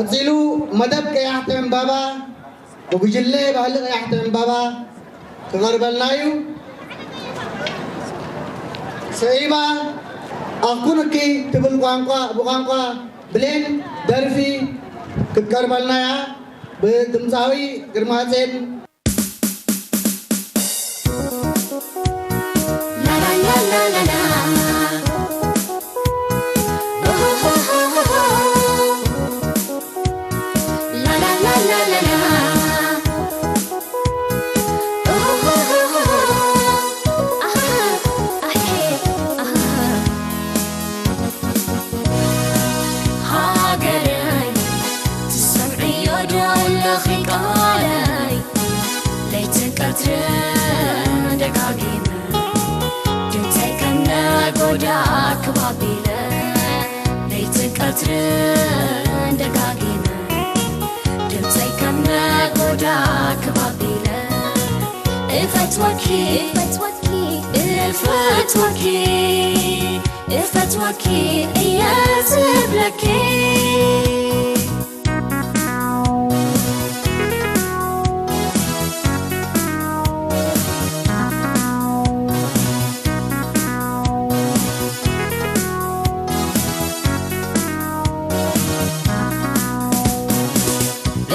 ቀጺሉ መደብ ቀያሕቲ ዕምባባ ብጉጅለ ባህሊ ቀያሕቲ ዕምባባ ክቐርበልና እዩ። ስዒባ ኣኹንኪ ትብል ቋንቋ፣ ብቋንቋ ብሌን ደርፊ ክትቀርበልና እያ፣ ብድምፃዊ ግርማጼን። ሃገረይ፣ ትሰምዕዮ ዶ ኣለኺ ቃለይ? ለይትን ቀትርን ደጋጊመ፣ ድምፀይ ከም ነጎዳ ክብ ኣቢለ፣ ለይትን ቀትርን ደጋጊመ፣ ድምፀይ ከም ነጎዳ ክብ ኣቢለ፣ እፈትወኪ፣ እፈትወኪ፣ እፈትወኪ፣ እፈትወኪ እየ ዝብለኪ።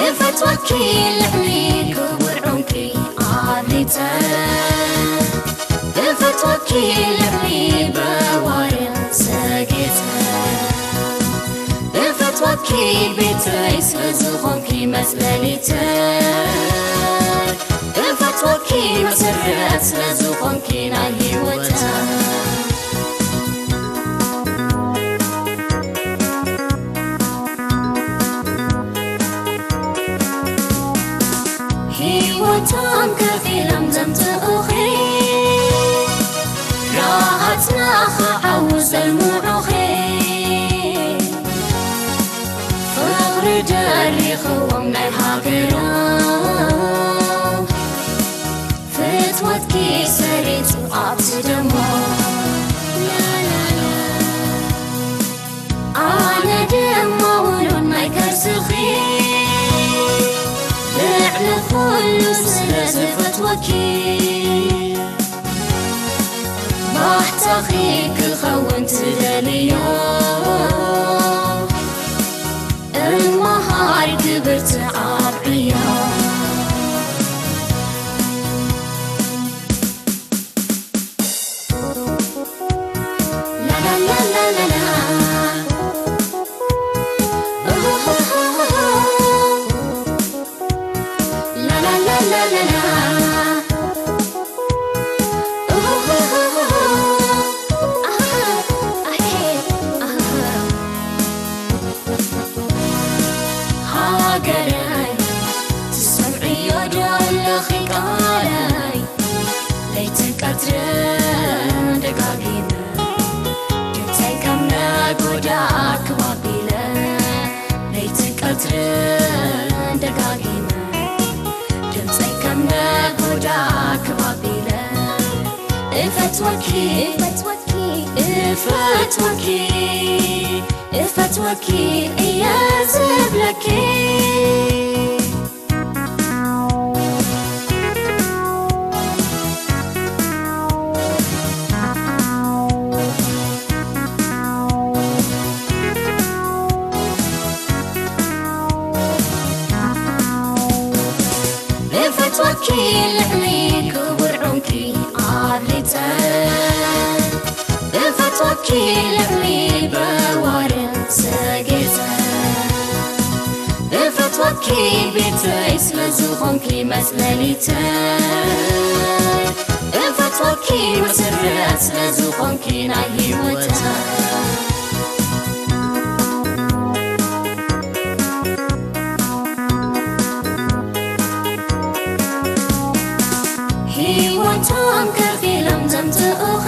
እፈትወኪ ልዕሊ ክቡር ዑንቂ ኣብሊጸ፣ እፈትወኪ ልዕሊ በዋርያ ዘጌጸ፣ እፈትወኪ ቤተይ ስለ ዝኾንኪ መጽለሊተይ፣ እፈትወኪ መሰረት ስለ ዝኾንኪ ናይ ህይወተይ። ህይወቶም ከፊሎም ዘምጽኡኺ፣ ረሃጽና ኸዓዊ ዘልምዑኺ፣ ፍቕሪ ደሪኽዎም ናይ ሃገሮም፣ ፍትወትኪ ሰሪጹ ኣብቲ ደሞም። ላላላ። ኣነ ድማ ውሉድ ናይ ከርስኺ፣ ልዕሊ ኩሉ ስለ ዝፈትወኪ፣ ባህታኺ ክኸውን ትደልዮ፣ እመሃር ክብርቲ ኣብዕዮ። ሃገረይ፣ ትሰምዕዮ ዶ ኣለኺ ቃለይ? ለይትን ቀትርን ደጋጊመ፣ ድምፀይ ከም ነጎዳ ክብ ኣቢለ፣ ለይትን ቀትርን ደጋጊመ፣ ድምፀይ ከም ነጎዳ ክብ ኣቢለ፣ እፈትወኪ፣ እፈትወኪ፣ እፈትወኪ፣ እፈትወኪ እየ ዝብለኪ። እፈትወኪ ልዕሊ ክቡር ዑንቂ ኣብሊጸ፣ እፈትወኪ ልዕሊ በዋርያ ዘጌጸ፣ እፈትወኪ ቤተይ ስለ ዝኾንኪ መጽለሊተይ፣ እፈትወኪ መሰረት ስለ ዝኾንኪ ናይ ህይወተይ። ህይወቶም ከፊሎም ዘምጽኡኺ፣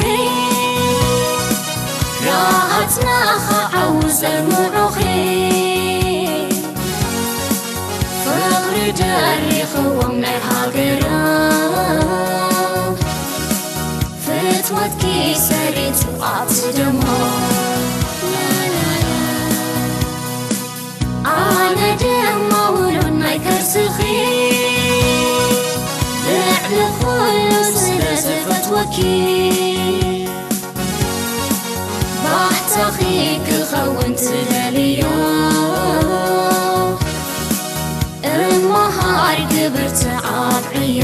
ረሃጽና ኸዓዊ ዘልምዑኺ፣ ፍቕሪ ደሪኽዎም ናይ ሃገሮም፣ ፍትወትኪ ሰሪጹ ኣብቲ ደሞም። ላላላ። ኣነ ንኹሉ ስለ ዝፈትወኪ፣ ባህታኺ ክኸውን ትደልዮ፣ እመሃር ግብርቲ ኣብዕዮ።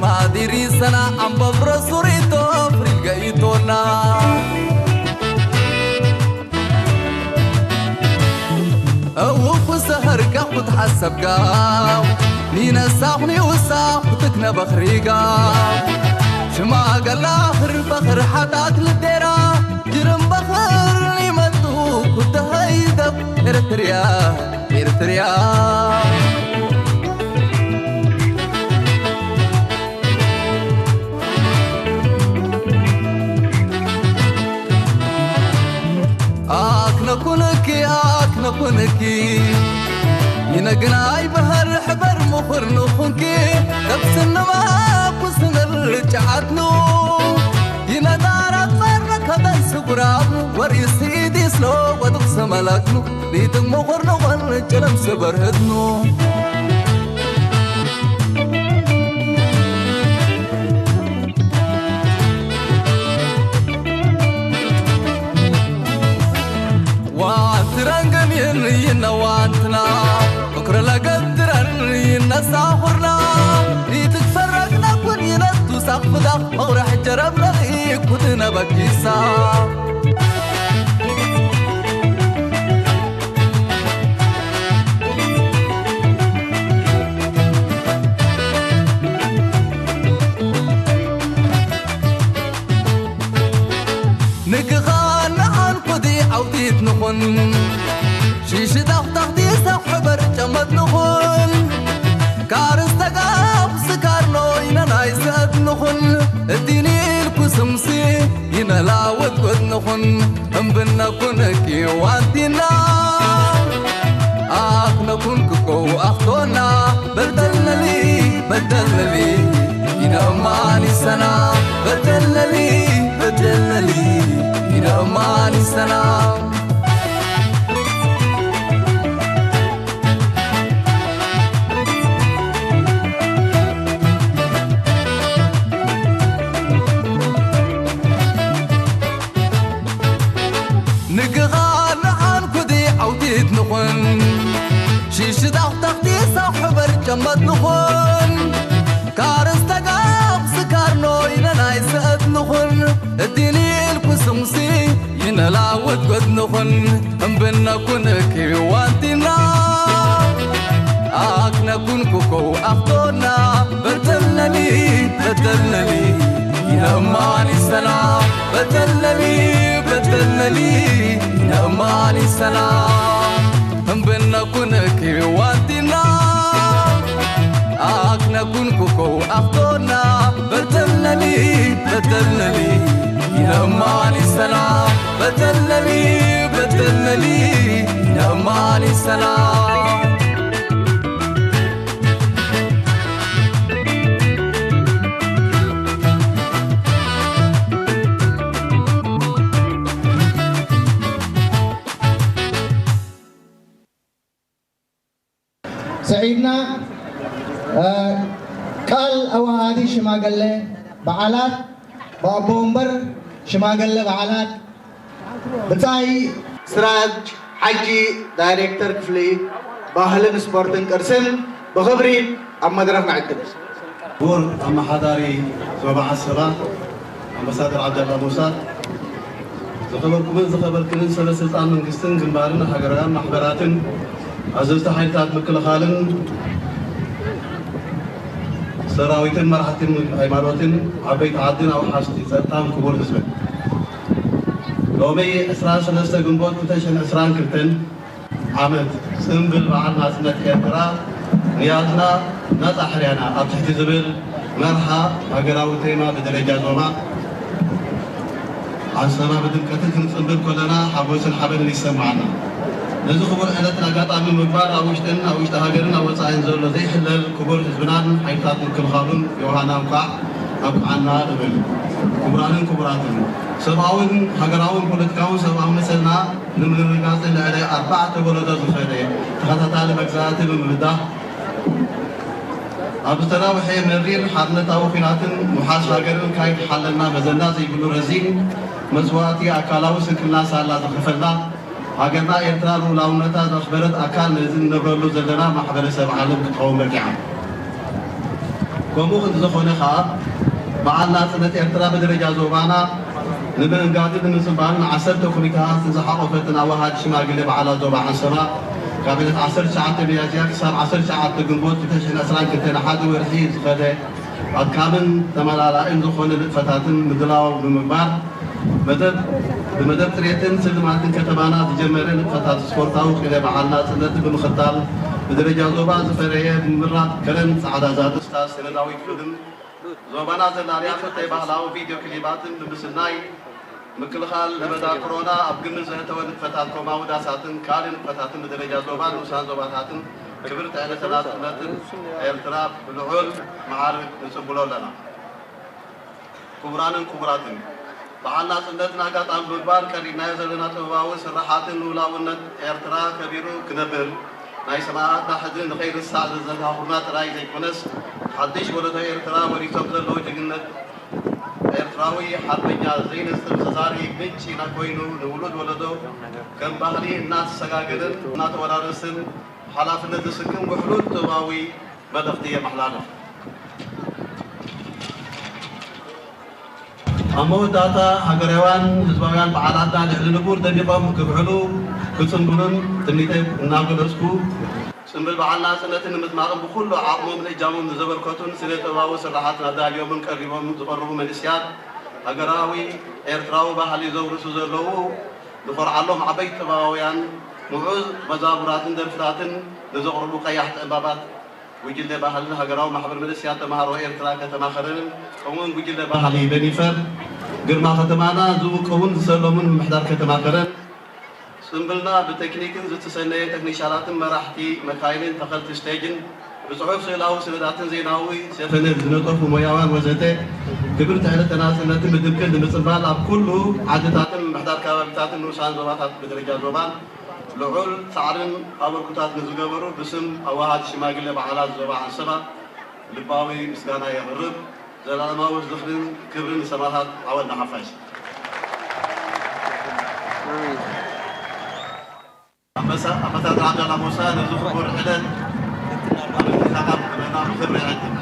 ማዲሪሰና ኣምበብረ ሱሪቶ ፍሪገይቶና እውኩ ሰኸርጋ ኩትሓሰብጋ ኒነሳኹ ኒውሳ ኩትክነ በኽሪጋ ሽማገላ ኽር በኽር ሓታት ልዴራ ጅርም በኽር ሊመጡ ኩተኸይደብ ኤርትርያ ኤርትርያ ኣክነኩንኪ ኣክነኩንኪ ይነግናይ በህር ሕበር ምኹር ንኹንኪ ከብስንማ ኩስንር ጫዓትኑ ይነዳራት ፈረ ከበይ ስጉራብ ወሪሲ ዲስሎ ወድቕ ሰመላክኑ ሊትም ምኹር ንኾን ጭለም ስበርህድኑ ዋንትረንግን ይንይነ ዋንትና እክረ ለገድረን ይነሳ ኹርና ኢትትፈረግና ኩን ይነቱ ሳኽፍዳኽ መቑረሕ ጀረብ ነርኢ ኩድነ በጊሳ ንግኻ ንዓን ኩዲ ዓውቲት ንኹን ሽሽዳኽ ታኽቲ ሰብ ሕበር ጨመት ንኹን ካርስ ተጋብ ስካር ኖይነ ናይ ሰት ንኹን እዲኒል ኩስምሲ ይነላወት ጎት ንኹን እምብነኩን ኪዋንቲና ኣኽነኩን ክኮው ኣኽቶና በደለሊ በደለሊ ይነማን ይሰና በደለሊ በደለሊ ይነማን ይሰና ንግኻ ንዓን ኩዲ ዓውቲት ንኹን ሽሽዳኽ ተኽቲ ሰብ ሕበር ጨመት ንኹን ካርስ ተጋቕ ስካር ኖይነ ናይ ሰእት ንኹን እዲኒል ኩስምሲ ይነላወት ጎት ንኹን እምብነኩን ክዋንቲና ኣክነኩን ኩኮው ኣኽቶና በተለሊ በተለሊ ይነማን ይሰና በተለሊ በተለሊ ይነማን ይሰና እምብነኩን ክዋንቲና ኣክነኩን ኩኮው ኣኽቶና በተለሊ በተለሊ ይነማን ይሰና በተለሊ በተለሊ ይነማን ይሰና ስዒድና ቃል ኣወሃሃዲ ሽማግለ በዓላት ብኣቦ ወንበር ሽማግለ በዓላት ብጻይ ስራጅ ሓጂ ዳይሬክተር ክፍሊ ባህልን ስፖርትን ቅርስን ብኽብሪ ኣብ መድረኽ ንዕድም። ክቡር ኣመሓዳሪ ዞባ ዓሰባ ኣምባሳደር ዓብደላ ሙሳ፣ ዝኸበርኩምን ዝኸበርክንን ሰበ ስልጣን መንግስትን ግንባርን ሃገራውያን ማሕበራትን ኣዘዝቲ ሓይልታት ምክልኻልን ሰራዊትን መራሕቲ ሃይማኖትን ዓበይቲ ዓድን ኣውሓስቲ ጸጥታን ክቡር ህዝብን፣ ሎሚ ዕስራን ሰለስተ ግንቦት ክልተ ሽሕን ዕስራን ክልተን ዓመት ጽምብል በዓል ናጽነት ኤርትራ ንያትና ናጻ ሕርያና ኣብ ትሕቲ ዝብል መርሓ ሃገራዊ ቴማ ብደረጃ ዞባ ዓሰባ ብድምቀትን ክንጽምብል ከለና ሓጎስን ሓበንን ይሰማዓና። ነዚ ክቡር ዕለትን ኣጋጣሚ ምግባር ኣብ ውሽጥን ኣብ ውሽጢ ሃገርን ኣብ ወጻኢን ዘሎ ዘይሕለል ክቡር ህዝብናን ሓይልታት ምክልኻሉን ዮሃና እንኳዕ ኣብቅዓና እብል። ክቡራንን ክቡራትን፣ ሰብኣውን ሃገራውን ፖለቲካውን ሰብኣዊ መሰልና ንምርግጋጽ ልዕሊ ኣርባዕተ ወለዶ ዝኸደ ተኸታታሊ መግዛእቲ ብምብዳህ፣ ኣብ ዝተናውሐ መሪር ሓርነታዊ ኲናትን ምውሓስ ሃገርን ካይድ ሓለና መዘና ዘይብሉ ረዚን መስዋእቲ ኣካላዊ ስንክልና ሳላ ዝኸፈልና፣ ሃገርና ኤርትራ ልኡላውነታ ዘኽበረት ኣካል ነዚ ንነብረሉ ዘለና ማሕበረሰብ ዓለም ክትኸውን በቂዓ። ከምኡ ክንዲ ዝኾነ ከኣ፣ በዓል ናጽነት ኤርትራ ብደረጃ ዞባና ንምእንጋድን ንምጽንባልን ዓሰርተ ኮሚተታት ንዝሓቖፈትን ኣዋሃድ ሽማግሌ በዓላት ዞባ ዓንሰባ፣ ካብ ዕለት ዓሰርተ ትሽዓተ ሚያዝያ ክሳብ ዓሰርተ ትሽዓተ ግንቦት ክልተ ሽሕን ዕስራን ክልተን ሓደ ወርሒ ዝኸደ ኣድካምን ተመላላእን ዝኾነ ንጥፈታትን ምድላው ብምግባር፣ መደብ ብመደብ ጽሬትን ስልማትን ከተማና ዝጀመረ ንጥፈታት ስፖርታዊ ቅነ በዓል ናጽነትን ብምኽታል፣ ብደረጃ ዞባ ዝፈረየ ብምምራቕ ከረን ጻዕዳ ዛጥስታ ሰነዳዊት ፊልም፣ ዞባና ዘላልያ ክልተ ባህላዊ ቪድዮ ክሊባትን ብምስናይ፣ ምክልኻል ለበዳ ኮሮና ኣብ ግምት ዘእተወ ንጥፈታት ኮማዊ ዳሳትን ካልእ ንጥፈታትን ብደረጃ ዞባን ንኡሳን ዞባታትን ክብርቲ ዕለተ ናጽነትን ኤርትራ ብልዑል መዓርግ ንጽንብሎ ኣለና። ክቡራንን ክቡራትን፣ በዓል ናጽነትና ኣጋጣሚ ብምግባር ቀሪብናዮ ዘለና ጥበባዊ ስርሓትን ልኡላውነት ኤርትራ ከቢሩ ክነብር፣ ናይ ሰማእታትና ሕድሪ ንኸይርሳዕ ዘዘኻኹርና ጥራይ ዘይኮነስ፣ ሓድሽ ወለዶ ኤርትራ ወሪሶም ዘለዉ ጅግንነት ኤርትራዊ ሓርበኛ ዘይነጽፍ ዘዛሪ ምንጪ ኮይኑ ንውሉድ ወለዶ ከም ባህሊ እናተሰጋገረን እናተወራረስን ሓላፍነት ዝስክም ውሕሉል ጥበባዊ መልእኽቲ የመሓላልፍ። ኣብ መወዳእታ፣ ሃገራውያን ህዝባውያን በዓላትና ልዕሊ ንቡር ደሚቖም ክብዕሉ ክጽንብሉን ትምኒተይ እናገለጽኩ፣ ጽንብል በዓል ናጽነትን ንምድማቕን ብኹሉ ዓቕሞምን እጃሞም ንዘበርከቱን ስነ ጥበባዊ ስርሓት ኣዳልዮምን ቀሪቦም ዝቐርቡ መንእሰያት፣ ሃገራዊ ኤርትራዊ ባህሊ ዘውርሱ ዘለዉ፣ ንኾርዓሎም ዓበይቲ ጥበባውያን፣ ምዑዝ መዛሙራትን ደርፍታትን ንዘቕርቡ ቀያሕቲ ዕምባባት፣ ጉጅለ ባህልን ሃገራዊ ማሕበር መንእሰያት ተማሃሮ ኤርትራ ከተማ ከረንን ከምኡውን ጉጅለ ባህሊ በኒፈር ግርማ ከተማና ዝውቅቡን ዝሰለሙን ምምሕዳር ከተማ ከረን፣ ጽምብልና ብቴክኒክን ዝተሰነየ ተክኒሻናትን መራሕቲ መካይንን ተኸልቲ ስቴጅን ብጽሑፍ ስእላዊ ሰነዳትን ዜናዊ ሰፈነድ ዝነጠፉ ሞያውያን ወዘተ ክብርቲ ዕለተ ናጽነትን ብድምቀት ንምጽንባል ኣብ ኩሉ ዓድታትን ምምሕዳር ከባቢታትን ንኡሳን ዞባታት ብደረጃ ዞባን ልዑል ጻዕርን ኣበርክቶታት ንዝገበሩ ብስም ኣዋሃድ ሽማግለ በዓላት ዞባ ዓንሰባ ልባዊ ምስጋና የቕርብ። ዘላለማዊ ዝኽርን ክብርን ንሰማእታት ዓወት ንሓፋሽ። ኣንበሳ ኣንበሳድር ዓብደላ ሙሳ ነዚ ክቡር ዕለት ኣብ ምትእኻኻብ ክብረና ብኽብሪ ይዕድም።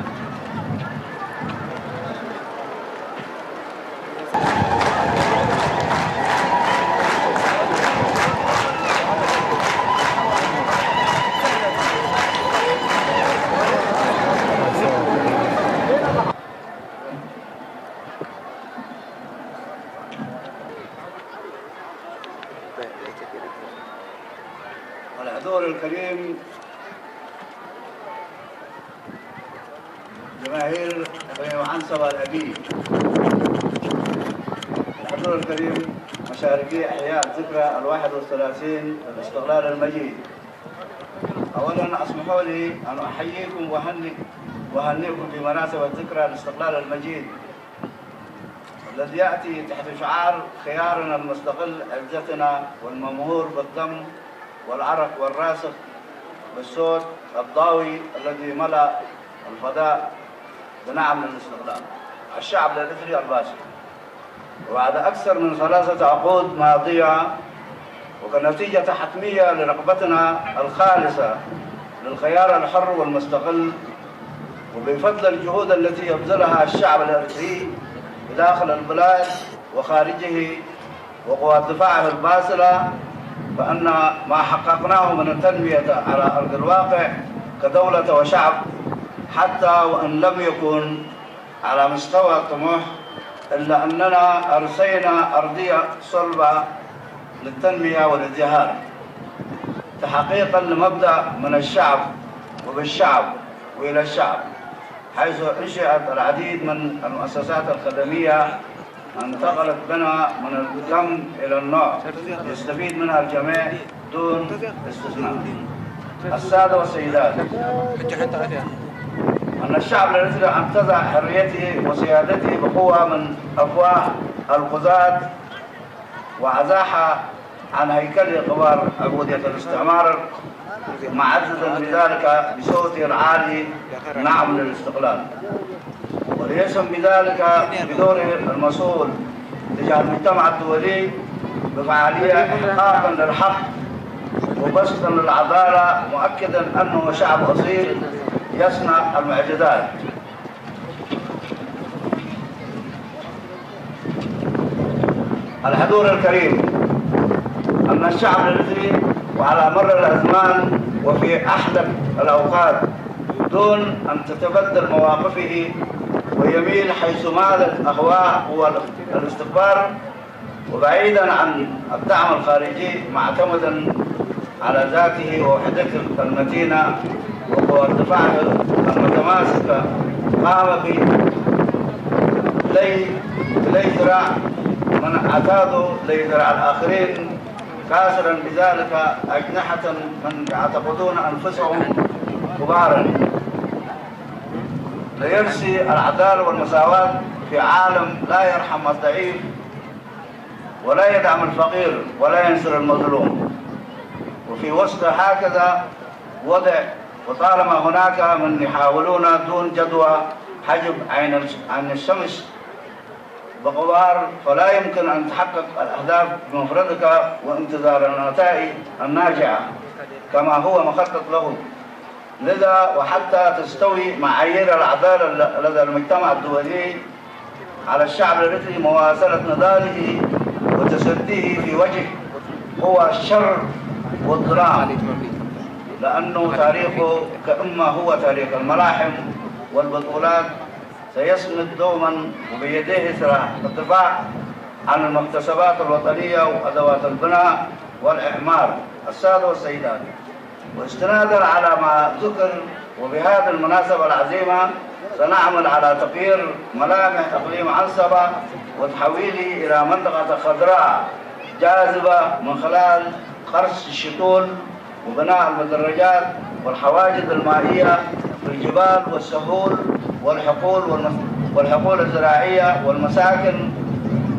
الحضور الكريم، جماهير إقليم عنسبة الأبي، الحضور الكريم، مشاركي إحياء ذكرى الواحد والثلاثين للاستقلال المجيد. أولا اسمحوا لي أن أحييكم وأهنئ-، وأهنئكم بمناسبة ذكرى الاستقلال المجيد الذي يأتي تحت شعار خيارنا المستقل عزتنا والممهور بالدم والعرق والراسخ بالصوت الضاوي الذي ملأ الفضاء بنعم للاستقلال. الشعب الإريتري الباسل، وبعد أكثر من ثلاثة عقود ماضية، وكنتيجة حتمية لرغبتنا الخالصة للخيار الحر والمستقل، وبفضل الجهود التي يبذلها الشعب الإريتري بداخل البلاد وخارجه وقوات دفاعه الباسلة، فإن ما حققناه من التنمية على أرض الواقع كدولة وشعب، حتى وإن لم يكن على مستوى الطموح، إلا أننا أرسينا أرضية صلبة للتنمية والازدهار، تحقيقا لمبدأ من الشعب وبالشعب وإلى الشعب، حيث أنشئت العديد من المؤسسات الخدمية، انتقلت بنا من الكم إلى النوع، يستفيد منها الجميع دون استثناء. السادة والسيدات، أن الشعب الذي انتزع حريته وسيادته بقوة من أفواه القضاة وأزاح عن هيكله قبار عبودية الاستعمار، معززا بذلك بصوته العالي: "نعم للاستقلال". وليسهم بذلك بدوره المسؤول تجاه المجتمع الدولي بفعالية إحقاقا للحق وبسطا للعدالة، مؤكدا أنه شعب أصيل يصنع المعجزات. الحضور الكريم، أن الشعب الإريتري وعلى مر الأزمان وفي أحدث الأوقات دون أن تتبدل مواقفه ويميل حيث مالت أهواء والاستكبار، وبعيدا عن الدعم الخارجي، معتمدا على ذاته ووحدته المتينة وقوى الدفاع المتماسكة، قام بلي بلي ذراع من اعتادوا لي ذراع الآخرين، كاسرا بذلك أجنحة من يعتقدون أنفسهم كبارا، ليرسي العدالة والمساواة في عالم لا يرحم الضعيف ولا يدعم الفقير ولا ينصر المظلوم. وفي وسط هكذا وضع، وطالما هناك من يحاولون دون جدوى حجب عين الش- عن الشمس بقوار، فلا يمكن أن تحقق الأهداف بمفردك وانتظار النتائج الناجعة كما هو مخطط له. لذا وحتى تستوي معايير العدالة ل- لدى المجتمع الدولي، على الشعب الإريتري مواصلة نضاله وتصديه في وجه قوى الشر والظلام، لأنه تاريخه كأمة هو تاريخ الملاحم والبطولات، سيصمد دوما وبيديه سلاح الدفاع عن المكتسبات الوطنية وأدوات البناء والإعمار. السادة والسيدات، واستنادا على ما ذكر، وبهذه المناسبة العظيمة سنعمل على تغيير ملامح إقليم عنصبة وتحويله إلى منطقة خضراء جاذبة من خلال قرص الشتول وبناء المدرجات والحواجز المائية في الجبال والسهول والحقول والمس- والحقول الزراعية والمساكن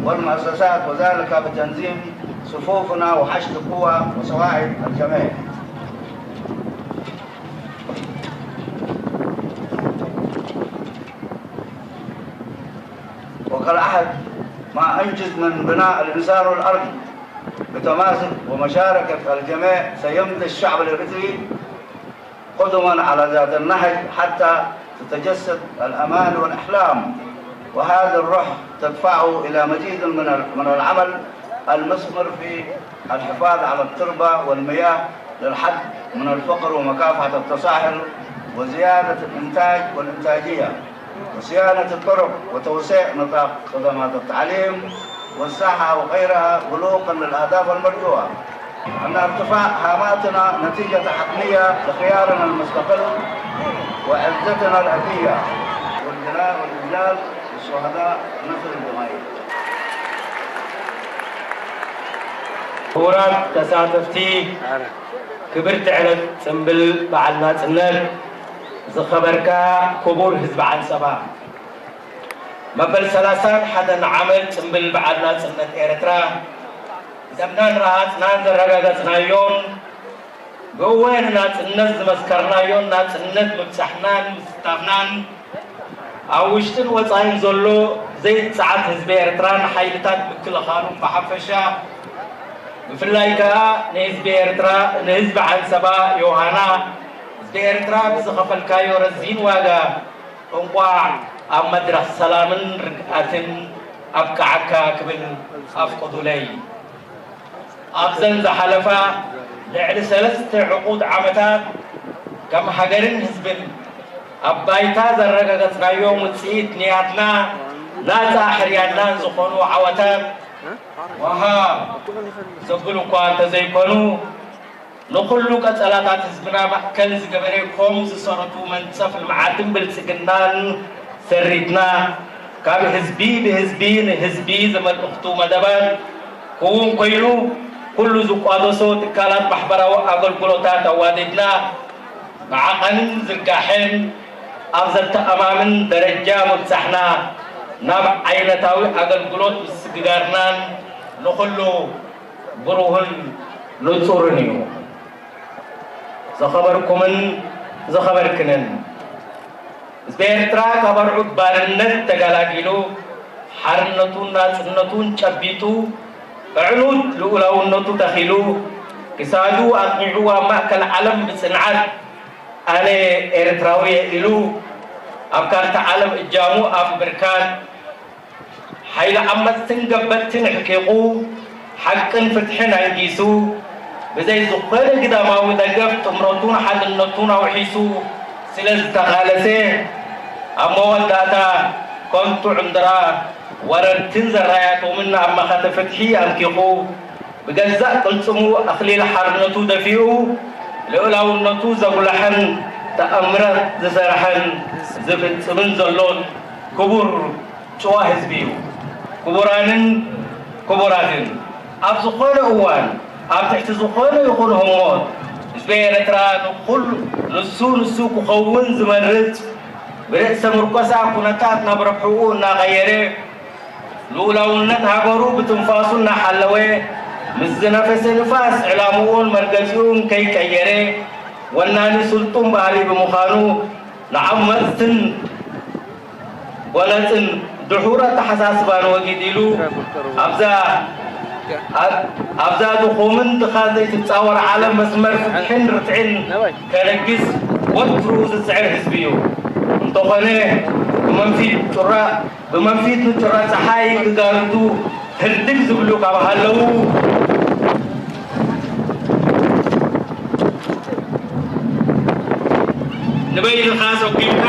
والمؤسسات، وذلك بتنظيم صفوفنا وحشد القوى وسواعد الجميع. وكالعهد ما أنجز من بناء الإنسان والأرض بتماسك ومشاركة الجميع، سيمضي الشعب الإريتري قدما على ذات النهج حتى تتجسد الأمال والأحلام، وهذه الروح تدفعه إلى مزيد من ال- من العمل المثمر في الحفاظ على التربة والمياه للحد من الفقر ومكافحة التصاحر وزيادة الإنتاج والإنتاجية وصيانة الطرق وتوسيع نطاق خدمات التعليم والصحة وغيرها بلوغا للأهداف المرجوة. أن ارتفاع هاماتنا نتيجة حتمية لخيارنا المستقل وعزتنا الأبدية والجلال والإجلال للشهداء نصر الجماهير. ክቡራት ተሳተፍቲ ክብርቲ ዕለት ጽምብል በዓል ናጽነት፣ ዝኸበርካ ክቡር ህዝቢ ዓንሰባ፣ መበል ሰላሳን ሓደን ዓመት ጽምብል በዓል ናጽነት ኤርትራ፣ ደምናን ረሃጽናን ዘረጋገጽናዮን፣ ብእወ ንናጽነት ዝመስከርናዮን ናጽነት ምብጻሕናን ምስታፍናን፣ ኣብ ውሽጥን ወጻኢን ዘሎ ዘይጸዓት ህዝቢ ኤርትራን ሓይልታት ምክልኻሉን ብሓፈሻ፣ ብፍላይ ከኣ ንህዝቢ ኤርትራ፣ ንህዝቢ ዓንሰባ ዮሃና፣ ህዝቢ ኤርትራ ብዝኸፈልካዮ ረዚን ዋጋ እንቋዕ ኣብ መድረኽ ሰላምን ርግኣትን ኣብቅዓካ ክብል ኣፍቅዱለይ። ኣብዘን ዝሓለፋ ልዕሊ ሰለስተ ዕቑድ ዓመታት ከም ሃገርን ህዝብን ኣብ ባይታ ዘረጋገጽናዮም ውጽኢት ንያትና ናጻ ሕርያናን ዝኾኑ ዓወታት ወሃብ ዘብሉ እኳ እንተዘይኮኑ፣ ንኹሉ ቀጸላታት ህዝብና ማእከል ዝገበረ ኮም ዝሰረቱ መንጸፍ ልምዓትን ብልጽግናን ሰሪትና፣ ካብ ህዝቢ ብህዝቢ ንህዝቢ ዘመልእኽቱ መደባት ክውን ኮይኑ፣ ኩሉ ዝቋደሶ ትካላት ማሕበራዊ ኣገልግሎታት ኣዋዲድና፣ ብዓቐንን ዝርጋሐን ኣብ ዘተኣማምን ደረጃ ምብጻሕና፣ ናብ ዓይነታዊ ኣገልግሎት ምስግጋርናን ንኹሉ ብሩህን ንጹርን እዩ። ዝኸበርኩምን ዝኸበርክንን፣ ህዝቢ ኤርትራ ካብ ኣርዑት ባርነት ተገላጊሉ፣ ሓርነቱን ናጽነቱን ጨቢጡ፣ ኣዕኑድ ልኡላውነቱ ተኺሉ፣ ክሳዱ ኣጽኒዑ ኣብ ማእከል ዓለም ብጽንዓት ኣነ ኤርትራዊ እየ ኢሉ ኣብ ካርታ ዓለም እጃሙ ኣብ ምብርካት፣ ሓይሊ ዓመፅትን ገበትን ኣሕቂቑ፣ ሓቅን ፍትሕን ኣንጊሱ፣ ብዘይ ዝኾነ ግዳማዊ ደገፍ ጥምረቱን ሓድነቱን ኣውሒሱ ስለ ዝተቓለሰ፣ ኣብ መወዳእታ ከንቱ ዕንድራ ወረርትን ዘራያቶምን ኣብ መኸተ ፍትሒ ኣምኪኹ፣ ብገዛእ ቅልጽሙ ኣኽሊል ሓርነቱ ደፊኡ፣ ልኡላውነቱ ዘጉልሐን ተኣምራት ዝሰርሐን ዝፍጽምን ዘሎን ክቡር ጭዋ ህዝቢ እዩ። ክቡራንን ክቡራትን፣ ኣብ ዝኾነ እዋን፣ ኣብ ትሕቲ ዝኾነ ይኹን ህሞት፣ ህዝቢ ኤርትራ ንኹሉ ንሱ ንሱ ክኸውን ዝመርጽ፣ ብርእሰ ምርኮሳ ኩነታት ናብ ረብሕኡ እናቐየረ፣ ልኡላውነት ሃገሩ ብትንፋሱ እናሓለወ፣ ምስ ዝነፈሰ ንፋስ ዕላምኡን መርገጺኡን ከይቀየረ፣ ወናኒ ስልጡን ባህሊ ብምዃኑ፣ ንዓመጽትን ጎነጽን ድሑር ኣተሓሳስባን ወጊድ ኢሉ፣ ኣብዛ ኣብዛ ድኹምን ድኻ ዘይትጻወር ዓለም መስመር ፍትሕን ርትዕን ከነግስ ወትሩ ዝጽዕር ህዝቢ እዩ። እንተኾነ ብመንፊት ጩራ ብመንፊት ንጩራ ጸሓይ ክጋርዱ ህርድግ ዝብሉ ካብ ሃለዉ፣ ንበይንኻ ሰጒምካ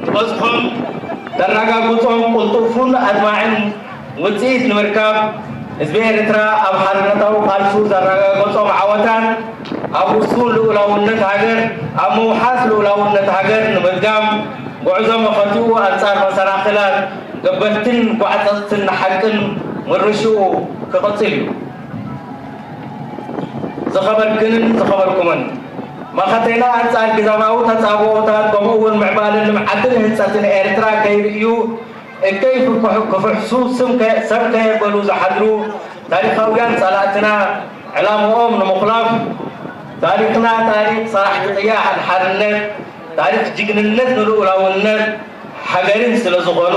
ትበጽሖም ተረጋግጾም ቅልጡፉን ኣድማዕን ውጽኢት ንምርካብ፣ ህዝቢ ኤርትራ ኣብ ሓርነታዊ ቃልሱ ዘረጋገጾም ዓወታት፣ ኣብ ውሱን ልኡላውነት ሃገር፣ ኣብ ምውሓስ ልኡላውነት ሃገር ንምድጋም፣ ጉዕዞ መኸቲኡ ኣንጻር መሰናኽላት ገበትን ጓዕጸጽትን ንሓቅን ምርሽኡ ክቕጽል እዩ። ዝኸበርክንን ዝኸበርኩምን፣ መኸተና ኣንጻር ግዛማዊ ተጻብኦታት፣ ከምኡ እውን ምዕባለን ልምዓትን ህንጸትን ኤርትራ ከይርእዩ፣ እከይ ክፍሕ-፣ ክፍሕሱ ስም ከ-፣ ሰብ ከየበሉ ዝሓድሩ ታሪኻውያን ጸላእትና፣ ዕላምኦም ንምኹላፍ፣ ታሪኽና ታሪኽ ሰራሕቲ ቅያ ሓድሓድነት፣ ታሪኽ ጅግንነት ንልኡላውነት ሃገርን ስለ ዝኾኑ፣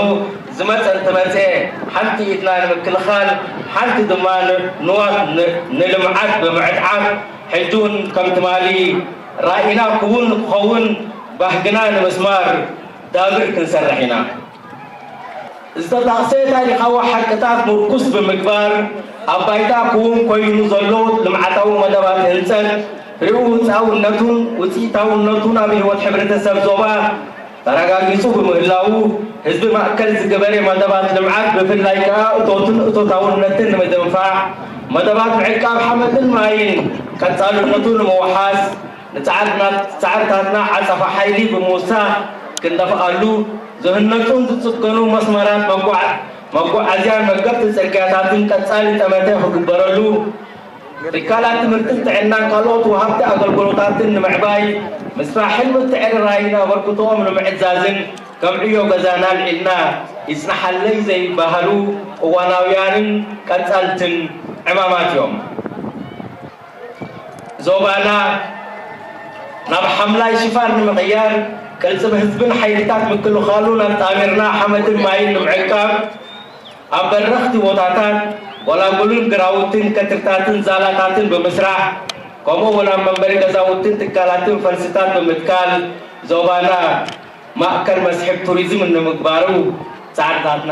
ዝመጸ እንተመጸ ሓንቲ ኢድና ንምክልኻል፣ ሓንቲ ድማ ን-፣ ንዋት ን-፣ ንልምዓት ብምዕጥዓት፣ ሕጂ እውን ከም ትማሊ ራኢና ክውን ንክኸውን ባህግና ንምስማር ዳብር ክንሰርሕ ኢና። ዝተጣቕሰ ታሪኻዊ ሓቅታት ምርኩስ ብምግባር፣ ኣብ ባይታ ክውን ኮይኑ ዘሎ ልምዓታዊ መደባት ህንጸት፣ ርኡይ ውጽኣውነቱን ውጽኢታውነቱን ኣብ ህይወት ሕብረተሰብ ዞባ ተረጋጊጹ ብምህላዉ፣ ህዝቢ ማእከል ዝገበረ መደባት ልምዓት፣ ብፍላይ ከኣ እቶትን እቶታውነትን ንምድንፋዕ፣ መደባት ምዕቃብ ሓመድን ማይን ቀጻልነቱ ንምውሓስ፣ ንጻዕርና-፣ ጻዕርታትና ዓጸፋ ሓይሊ ብምውሳኽ ክንደፍኣሉ፣ ዝህነጹን ዝጽገኑ መስመራት መጓዓ-፣ መጓዓዝያን መገብቲ ጽርግያታትን ቀጻሊ ጠመተ ክግበረሉ፣ ትካላት ትምህርትን ጥዕናን ካልኦት ወሃብቲ ኣገልግሎታትን ንምዕባይ፣ ምስፋሕን ምትዕርራይን ኣበርክቶኦም ንምዕዛዝን ከም ዕዮ ገዛና ኣልዒልና ይጽናሓለይ ዘይበሃሉ እዋናውያንን ቀጻልትን ዕማማት እዮም። ዞባና ናብ ሓምላይ ሽፋን ንምቕያር፣ ቅልጽም ህዝብን ሓይልታት ምክልኻሉን ኣጣሚርና ሓመድን ማይን ንምዕቃብ፣ ኣብ በረኽቲ ቦታታት ጎላጉልን ግራውትን ከትርታትን ዛላታትን ብምስራሕ፣ ከምኡ እውን ኣብ መንበሪ ገዛውትን ትካላትን ፈልስታት ብምትካል፣ ዞባና ማእከል መስሕብ ቱሪዝም ንምግባሩ ጻዕርታትና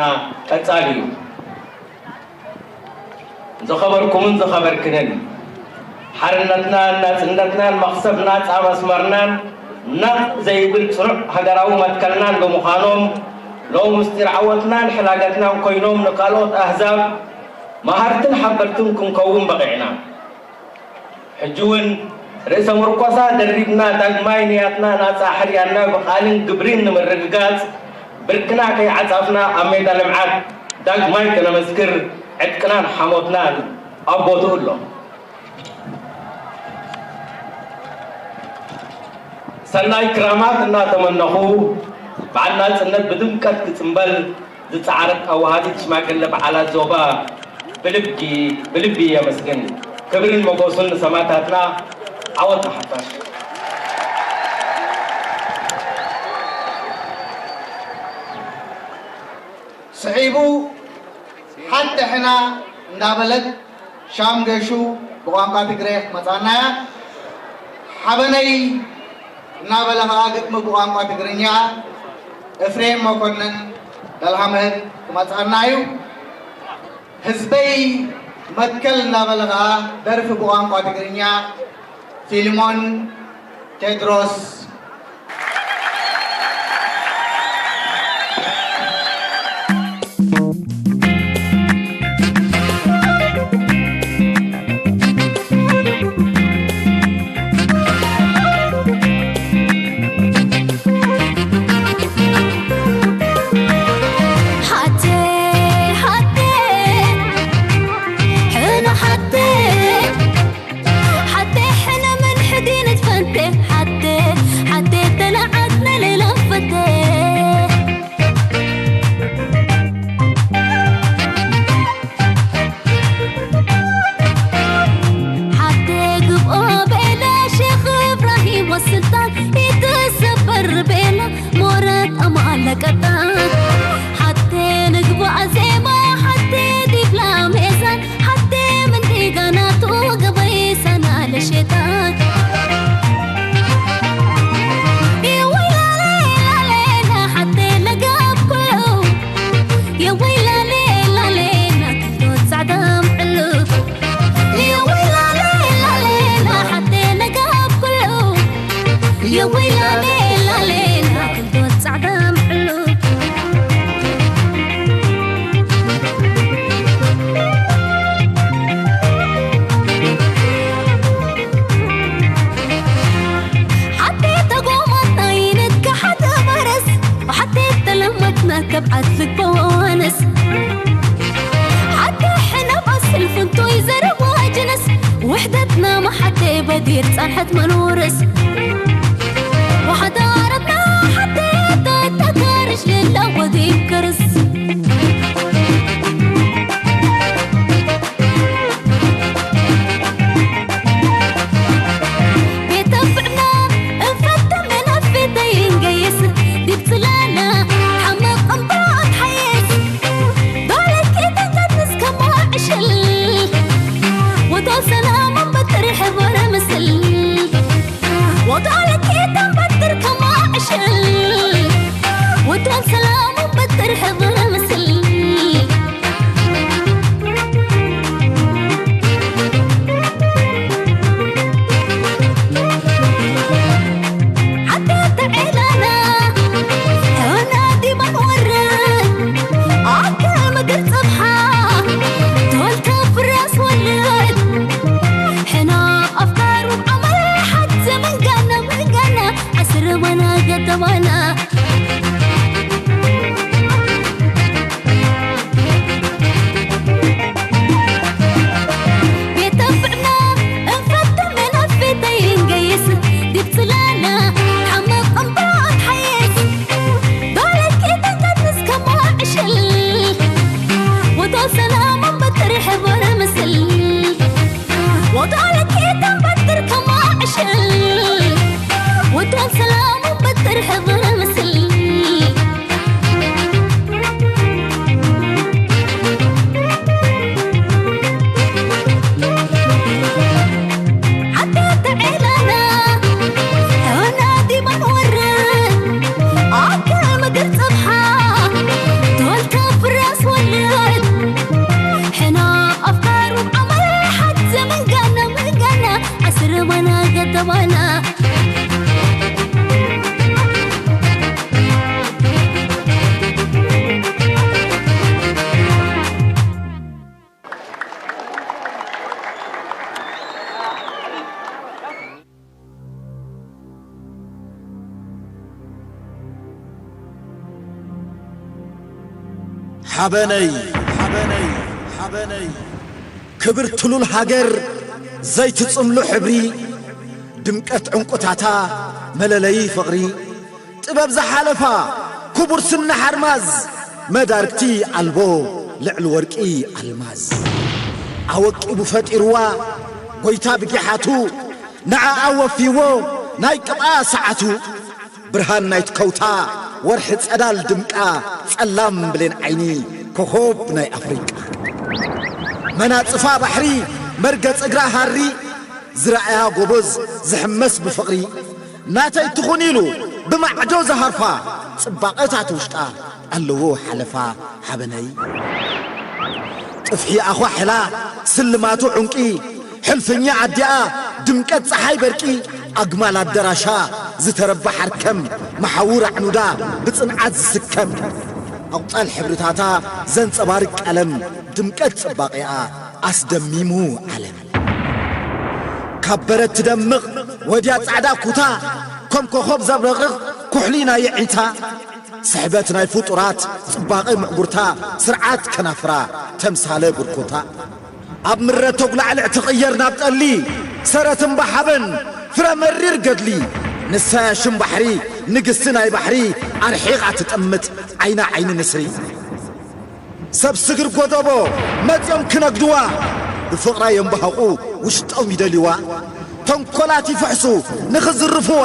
ቀጻሊ እዩ። ዝኸበርኩምን ዝኸበርክንን፣ ሓርነትናን ናጽነትናን መኽሰብ ናጻ መስመርናን ናጽ ዘይብል ጽኑዕ ሃገራዊ መትከልናን ብምዃኖም፣ ሎም ምስጢር ዓወትናን ሕላገትናን ኮይኖም ንካልኦት ኣህዛብ መሃርትን ሓበርትን ክንከውን በቒዕና። ሕጂ እውን ርእሰ ምርኮሳ ደሪብና ዳግማይ ንያትና ናጻ ሕርያና ብቓልን ግብሪን ንምርግጋጽ ብርክና ከይዓጻፍና ኣብ ሜዳ ልምዓት ዳግማይ ከነመስክር ዕጥቅናን ሓሞትናን ኣብ ቦትኡ ኣሎ። ሰናይ ክራማት እናተመነኹ በዓል ናጽነት ብድምቀት ክጽንበል ዝጸዓረት ኣዋሃዲት ሽማግለ በዓላት ዞባ ብልቢ ብልቢ የመስግን። ክብርን ሞጎስን ንሰማእታትና። ዓወት ንሓፋሽ። ስዒቡ ሓንቲ ሕና እንዳበለት ሻም ገሹ ብቋንቋ ትግረ ክትመጻና እያ። ሓበነይ እናበለ ኸዓ ግጥሚ ብቋንቋ ትግርኛ ኤፍሬም መኮንን ዳልሃመት ክመጽኣና እዩ። ህዝበይ መትከል እናበለ ኸዓ ደርፊ ብቋንቋ ትግርኛ ፊልሞን ቴድሮስ። ሓቴ፣ ሓቴ፣ ሕነ ሓቴ፣ ሓቴ፣ ሕነ ምን ሕዲነት ፈንቴ፣ ሓቴ፣ ሓቴ፣ ተለዓት ነሌላ ፈቴ። ሓቴ ግብኦ ቤላ ሼኽ እብራሂም ወስልጣን ይትሰበር ቤላ ሞረት ኣማለ ቀጣን። ሓቴ ንግባእ ዜማ ሓቴ ዲብላ ሜዛን ሓቴ ምንዲጋናቱ ገበይ ሰና ለሼጣን። ይወይ ላሌ ላሌና ሓቴ ለጋብ ኩሉ የወይ ላሌ ላሌና ክልተ ጻዕዳ ምዕሉ። የወይ ላሌ ላሌና ሓቴ ነጋብ ኩሉ። የወይ ላሌ ላሌና ክልተ ጻዕዳ ምዕሉ። ሓቴ ተጎማትና ይንካ ሓቴ በረስ ሓቴ ተለመድና ተብዓት ልቦንስ ሓቴ ሕነ ባስል ፍንቶይ ዘረባ ጅንስ ውሕደትና መሓቴ በዲር ጸንሐት መኖርስ ወሓዳረትና ሓቴ ተተካርሽ ልላ ወዲብ ከርስ ቤተፍዕና እንፈተ መናፍተይ እንገይስ ዲብ ጽላና ሓመቕ እምበኣት ሓየስ ዶለኪ ተንቀድስ ከማ ዕሽል ወዶ ሰላም በትር ሕብር ምስል ወዶ ለኪ ተንበትር ከማ ዕሽል ወዶ ሰላም በትር ሕብር ምስል ሓቴ ተዔላና ሕና ዲማን ወረ ኣከ ምድር ጽብሓ ዶልካ ፍራስ ወልድ ሕና ኣፍካሩ ዓመል ሓት ዘመንጋና መንጋና ዓስር ወና ገደባና ቤተፍዕና እንፈተ መናፍተይ እንገይስ ዲብ ጽላና ሓመቕ እምበኣት ሓየስ ዶለኪ ተንቀድስ ከማ ዕሽል ወዶ ሰላም በትር ሕብር ምስል ወዶ ለኪ ተንበትር ከማ ዕሽል ወዶ ሰላም በትር ሕብር ምስል ሓቴ ተዔላና ሕና ዲማን ወረ ኣከ ምድር ጽብሓ ዶልካ ፍራስ ወልድ ሕና ኣፍካሩ ዓመል ሓት ዘመንጋና መንጋና ዓስር ወና ገደባና ሓበነይ፣ ሓበነይ፣ ሓበነይ፣ ክብርቲ ሉል ሃገር ዘይትጽምሉ ሕብሪ፣ ድምቀት ዕንቁታታ መለለዪ ፍቕሪ፣ ጥበብ ዝሓለፋ ክቡር ስኒ ሓርማዝ፣ መዳርግቲ ኣልቦ ልዕሊ ወርቂ ኣልማዝ። ኣወቂቡ ፈጢርዋ ጎይታ ብጊሓቱ፣ ንዓኣ ወፊዎ ናይ ቅብኣ ሰዓቱ። ብርሃን ናይቲ ከውታ ወርሒ ጸዳል ድምቃ፣ ጸላም ብሌን ዓይኒ ኮኾብ ናይ ኣፍሪቃ። መናጽፋ ባሕሪ መርገጽ እግራ ሃሪ፣ ዝረኣያ ጎበዝ ዝሕመስ ብፍቕሪ። ናተይ ትኹን ኢሉ ብማዕዶ ዝሃርፋ፣ ጽባቐታት ውሽጣ ኣለዎ ሓለፋ ሓበነይ። ጥፍሒ ኣዃሕላ ስልማቱ ዕንቂ፣ ሕልፍኛ ኣዲኣ ድምቀት ፀሓይ በርቂ፣ ኣግማል ኣደራሻ ዝተረባ ሓርከም፣ መሓውር ኣዕኑዳ ብፅንዓት ዝስከም፣ ኣቑፃል ሕብርታታ ዘንፀባርቅ ቀለም፣ ድምቀት ፅባቐኣ ኣስደሚሙ ዓለም። ካብ በረት ትደምቕ ወድያ ጻዕዳ ኩታ፣ ከም ኮኾብ ዘብረቕርቕ ኩሕሊ ናይ ኣዒንታ፣ ስሕበት ናይ ፍጡራት ጽባቐ ምዕጉርታ፣ ስርዓት ከናፍራ ተምሳለ ብርኩታ። ኣብ ምረ ተጉላዕልዕ ትቕየር ናብ ጠሊ፣ ሰረት እምባ ሓበን ፍረ መሪር ገድሊ። ንሳ እያ ሽም ባሕሪ፣ ንግስቲ ናይ ባሕሪ፣ ኣርሒቓ ትጥምት ዓይና ዓይኒ ንስሪ። ሰብ ስግር ጎደቦ መጺኦም ክነግድዋ፣ ብፍቕራ የንባህቑ ውሽጦም ይደልይዋ። ተንኮላት ይፍሕሱ ንኽዝርፍዋ፣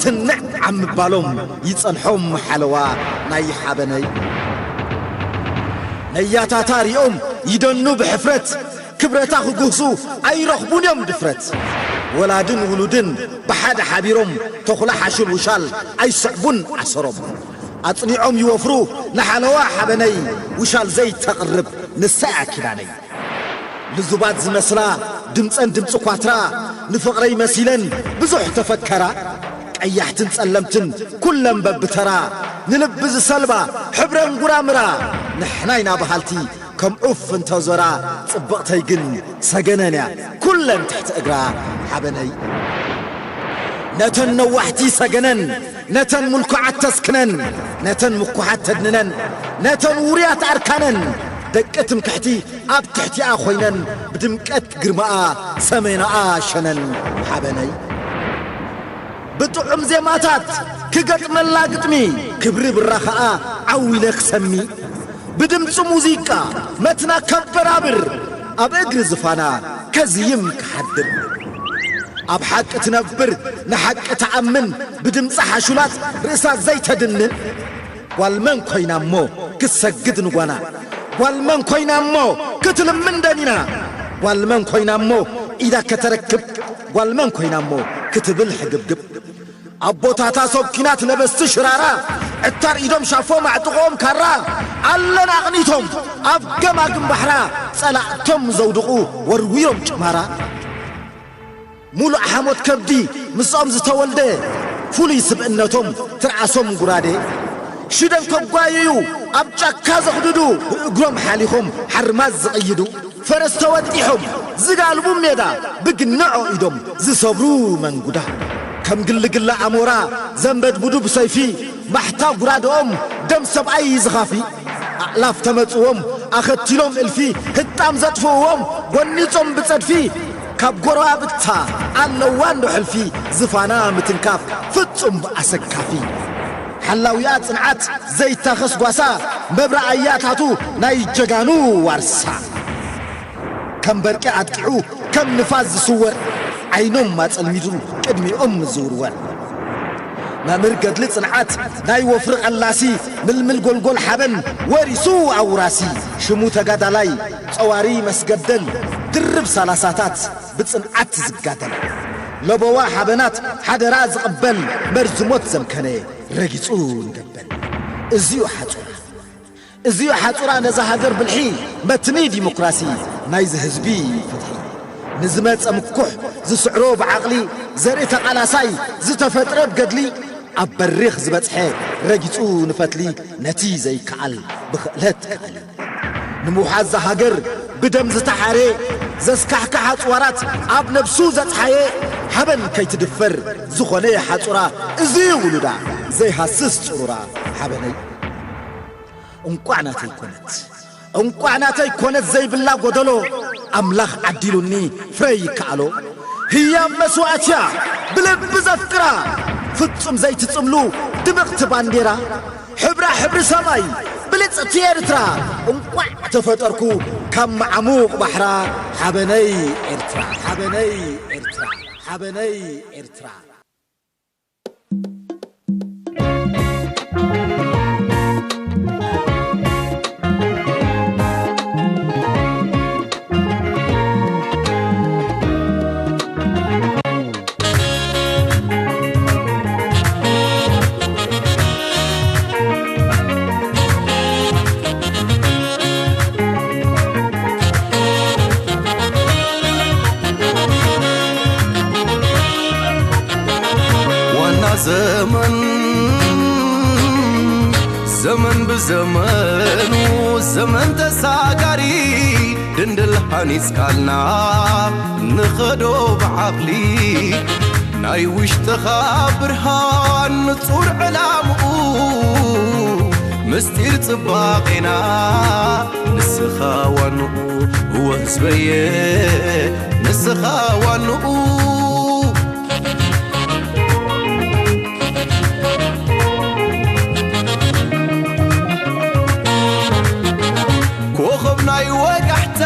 ትንዕ ኣብ ምባሎም ይጸንሖም ሓለዋ ናይ ሓበነይ። ነያታታ ሪኦም ይደኑ ብሕፍረት፣ ክብረታ ክጉህሱ ኣይረኽቡን እዮም ድፍረት። ወላድን ውሉድን ብሓደ ሓቢሮም፣ ተኹላ ሓሹል ውሻል ኣይስዕቡን ኣሰሮም። ኣጽኒዖም ይወፍሩ ንሓለዋ ሓበነይ፣ ውሻል ዘይተቕርብ ንሳ እያ ኪዳነይ። ልዙባት ዝመስላ ድምጸን ድምጺ ኳትራ፣ ንፍቕረይ መሲለን ብዙሕ ተፈከራ። ቀያሕትን ጸለምትን ኩለን በብተራ፣ ንልቢ ዝሰልባ ሕብረን ጉራምራ። ንሕና ኢና በሃልቲ ከም ዑፍ እንተዞራ፣ ጽብቕተይ ግን ሰገነን እያ ኩለን ትሕቲ እግራ ሓበነይ። ነተን ነዋሕቲ ሰገነን፣ ነተን ምልኩዓት ተስክነን፣ ነተን ምኩሓት ተድንነን፣ ነተን ውሩያት ኣርካነን፣ ደቂ ትምክሕቲ ኣብ ትሕቲኣ ኮይነን፣ ብድምቀት ግርማኣ ሰሜናኣ ሸነን ሓበነይ። ብጥዑም ዜማታት ክገጥመላ ግጥሚ፣ ክብሪ ብራኸኣ ዓው ኢለ ክሰሚ። ብድምፂ ሙዚቃ መትና ከበራብር፣ ኣብ እግሪ ዝፋና ከዝይም ክሓድር። ኣብ ሓቂ ትነብር ንሓቂ ትኣምን፣ ብድምፂ ሓሹላት ርእሳ ዘይተድንን። ጓል መን ኮይና እሞ ክትሰግድ ንጓና? ጓል መን ኮይና እሞ ክትልምን ደኒና? ጓል መን ኮይና እሞ ኢዳ ከተረክብ? ጓል መን ኮይና እሞ ክትብል ሕግብግብ? ኣቦታታ ሰብ ኲናት ለበስቲ ሽራራ፣ ዕታር ኢዶም ሻፎ ማዕጥቖም ካራ፣ ኣለና ኣቕኒቶም ኣብ ገማግም ባሕራ፣ ጸላእቶም ዘውድቑ ወርዊሮም ጭማራ። ሙሉእ ሓሞት ከብዲ ምስኦም ዝተወልደ፣ ፍሉይ ስብእነቶም ትርኣሶም ጉራዴ። ሽደን ከጓየዩ ኣብ ጫካ ዘኽድዱ፣ ብእግሮም ሓሊኾም ሓርማዝ ዝቕይዱ። ፈረስ ተወጢሖም ዝጋልቡ ሜዳ፣ ብግንዖ ኢዶም ዝሰብሩ መንጉዳ። ከም ግልግላ ኣሞራ ዘንበድብዱ ብሰይፊ፣ ማሕታ ጉራደኦም ደም ሰብኣይ ዝኻፊ። ኣእላፍ ተመጽዎም ኣኸቲሎም እልፊ፣ ህጣም ዘጥፍእዎም ጎኒጾም ብጸድፊ። ካብ ጎረባብታ ኣለዋ እንዶ ሕልፊ፣ ዝፋና ምትንካፍ ፍጹም ኣሰካፊ። ሓላዊኣ ጽንዓት ዘይታኸስ ጓሳ፣ መብራኣያታቱ ናይ ጀጋኑ ዋርሳ። ከም በርቂ ኣጥቂዑ ከም ንፋስ ዝስወር፣ ዓይኖም ኣጸልሚዱ ቅድሚኦም ዝውርወር። መምህር ገድሊ ጽንዓት ናይ ወፍሪ ቀላሲ፣ ምልምል ጎልጎል ሓበን ወሪሱ ኣውራሲ። ሽሙ ተጋዳላይ ጸዋሪ መስገደል፣ ድርብ ሰላሳታት ብጽንዓት ዝጋደል። ለበዋ ሓበናት ሓደራ ዝቕበል፣ መርዚ ሞት ዘምከነ ረጊጹ ንገበል። እዚዩ ሓጹራ። እዚዩ ሓጹራ ነዛ ሃገር ብልሒ መትኒ ዲሞክራሲ ናይዚ ህዝቢ ፍትሒ። ንዝመጸ ምኩሕ ዝስዕሮ ብዓቕሊ ዘርኢ ተቓላሳይ ዝተፈጥረ ብገድሊ ኣብ በሪኽ ዝበጽሐ ረጊጹ ንፈትሊ ነቲ ዘይከኣል ብኽእለት ከኣሊ። ንምውሓዝ ሃገር ብደም ዝተሓርየ ዘስካሕክሕ ኣጽዋራት ኣብ ነብሱ ዘጽሓየ ሓበን ከይትድፈር ዝኾነ ሓጹራ እዚ ውሉዳ ዘይሃስስ ጽሩራ ሓበነይ። እንቋዕ ናተይ ኮነት፣ እንቋዕ ናተይ ኮነት ዘይብላ ጎደሎ ኣምላኽ ዓዲሉኒ ፍረ ይከኣሎ። ህያብ መስዋእትያ ብልቢ ዘፍቅራ ፍጹም ዘይትጽምሉ ድምቕቲ ባንዴራ። ሕብራ ሕብሪ ሰማይ ብልጽቲ ኤርትራ። እንቋዕ ተፈጠርኩ ካብ መዓሙቕ ባሕራ ሓበነይ ኤርትራ፣ ሓበነይ ኤርትራ፣ ሓበነይ ኤርትራ። ዘመን ዘመን ብዘመኑ ዘመን ተሳጋሪ ድንድል ሃኒጽካልና ንኸዶ ብዓቕሊ ናይ ውሽጥኻ ብርሃን ንጹር ዕላምኡ ምስጢር ጽባቄና ንስኻ ዋንኡ እወ ህዝበየ ንስኻ ዋንኡ ኮኸብ ናይ ወጋሕታ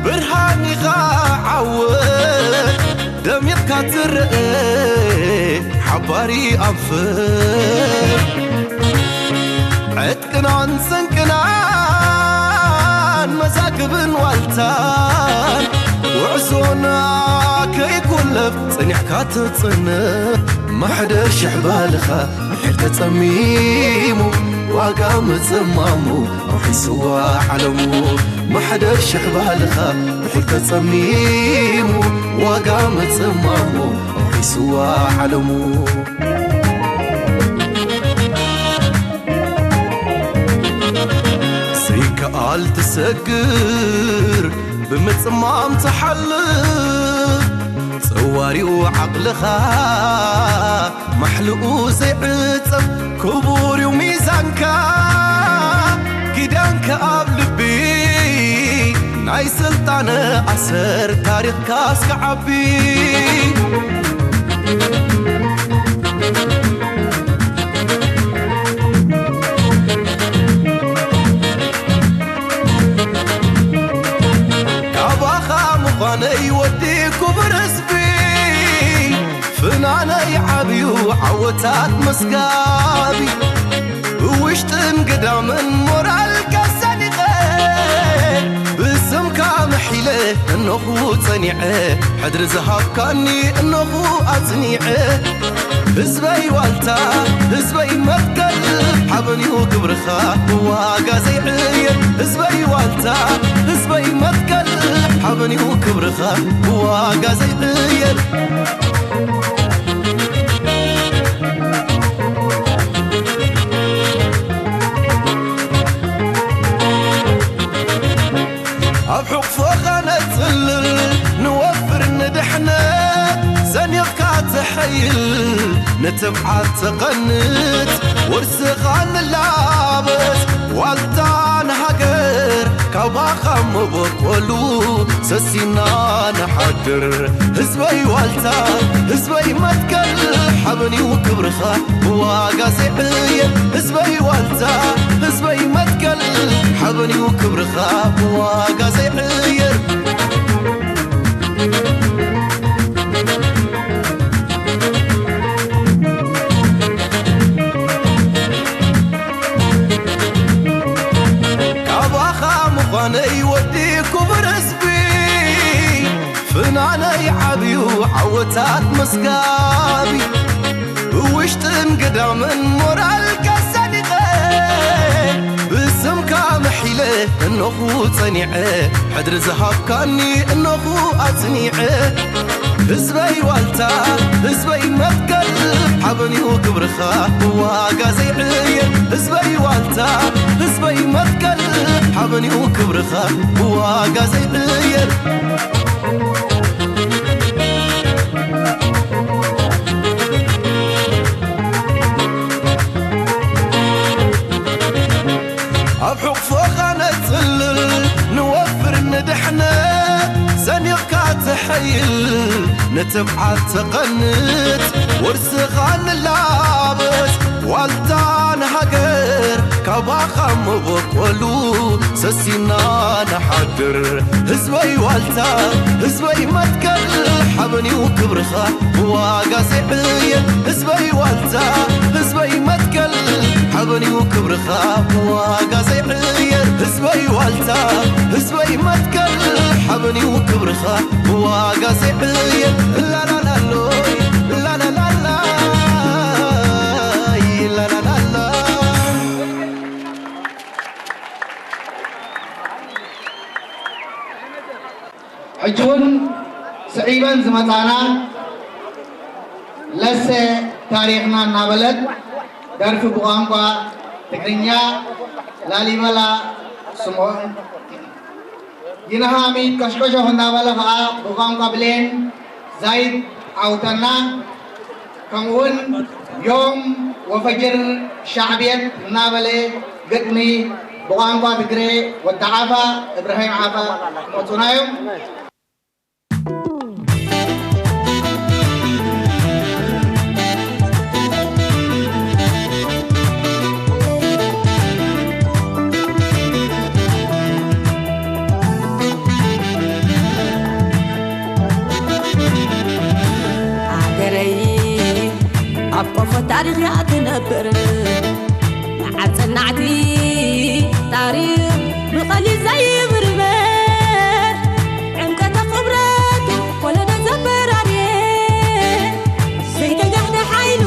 ብርሃን ኢኻ ዓወት ደሚቕካ ትረአ ሓባሪ ኣንፈት ዕጥቅናን ስንቅናን መዛግብን ዋልታን ጉዕዞና ከይኮለፍ ጸኒሕካ ትጽንሕ ማሕደር ሽሕ ባህልኻ ምሕር ተጸሚሙ ዋጋ ምጽማሙ ኣውሒስዋ ዓለሙ ማሕደር ሽሕ ባህልኻ ምሕር ተጸሚሙ ዋጋ ምጽማሙ ኣውሒስዋ ዓለሙ ዘይከኣል ትሰግር ብምጽማም ትሓልፍ ጸዋሪኡ ዓቕልኻ ማሕልኡ ዘይዕጸፍ ክቡር እዩ ሚዛንካ ኪዳንካ ኣብ ልቢ ናይ ስልጣነ ኣሰር ታሪኽካ እስከ ዓቢ ካባኻ ምዃነይ ወዲ ክቡር ህዝቢ ፍናነይ ዓብዩ ዓወታት መስጋቢ ብውሽጥን ግዳምን ሞራልካ ሰኒቐ ብስምካ ምሒለ እነኹ ጸኒዐ ሕድሪ ዝሃብካኒ እነኹ ኣጽኒዐ ህዝበይ ዋልታ ህዝበይ መትከል ሓበንዩ ክብርኻ ብዋጋ ዘይዕየር ህዝበይ ዋልታ ህዝበይ መትከል ሓበንዩ ክብርኻ ብዋጋ ዘይዕየር ኣብ ሕቑፎኻ ነጽልል ንወፍር ንድሕነት ሰኒቕካ ትሐይል ንትብዓት ትቐንት ውርስኻ ንላበስ ዋልታ ንሃገር ካባኻ መበቆሉ ሰሲና ንሓድር ህዝበይ ዋልታ ህዝበይ መትከል ሓበንዩ ክብርኻ ብዋጋ ዘይዕየር ህዝበይ ዋልታ ህዝበይ መትከል ሓበንዩ ክብርኻ ብዋጋ ዘይዕየር ካባኻ ምዃነይ ወዲ ክቡር ህዝቢ ፍናነይ ዓብዩ ዓወታት መስጋቢ ብውሽጥን ግዳምን ሞራልካ ሰኒቐ ብስምካ ምሒለ እነኹ ጸኒዐ ሕድሪ ዝሃብካኒ እነኹ ኣጽኒዐ ህዝበይ ዋልታ ህዝበይ መትከል ሓበንዩ ክብርኻ ብዋጋ ዘይዕየር ህዝበይ ዋልታ ህዝበይ መትከል ሓበንዩ ክብርኻ ብዋጋ ዘይዕየር ኣብ ሕቑፎኻ ነጽልል ንወፍር ንድሕነት ሰኒቕካ ትሐይል ንትብዓት ትቐንት ውርስኻ ንላበስ ዋልታ ንሃገር ካባኻ መበቆሉ ሰሲና ንሓድር ህዝበይ ዋልታ ህዝበይ መትከል ሓበንዩ ክብርኻ ብዋጋ ዘይዕየር ህዝበይ ዋልታ ህዝበይ መትከል ሓበንዩ ክብርኻ ብዋጋ ዘይዕየር ህዝበይ ዋልታ ህዝበይ መትከል ሓበንዩ ክብርኻ ብዋጋ ዘይዕየር ላላላሎይ ላላላላይ ላላላላ ሕጂ እውን ስዒበን ዝመጻና ለሰ ታሪኽና እናበለት ደርፊ ብቋንቋ ትግርኛ ላሊበላ ስምኦን ይንሃሚት ከሽከሾኽ እናበለ ኸዓ ብቋንቋ ብሌን ዛይድ ዓውተና፣ ከምኡውን ዮም ወፈጅር ሻዕብየት እናበለ ግጥሚ ብቋንቋ ትግሬ ወዲ ዓፋ እብራሂም ዓፋ ክመፁና እዮም። ሃገረይ ኣብ ቆፎ ታሪኽ እያ ትነብር። መዓር ጽናዕቲ ታሪኽ ብቐሊል ዘይብርበር፣ ዕምቀተ ክብረቱ ወለዶ ዘበራርየ፣ ዘይተጋህደ ሓይሉ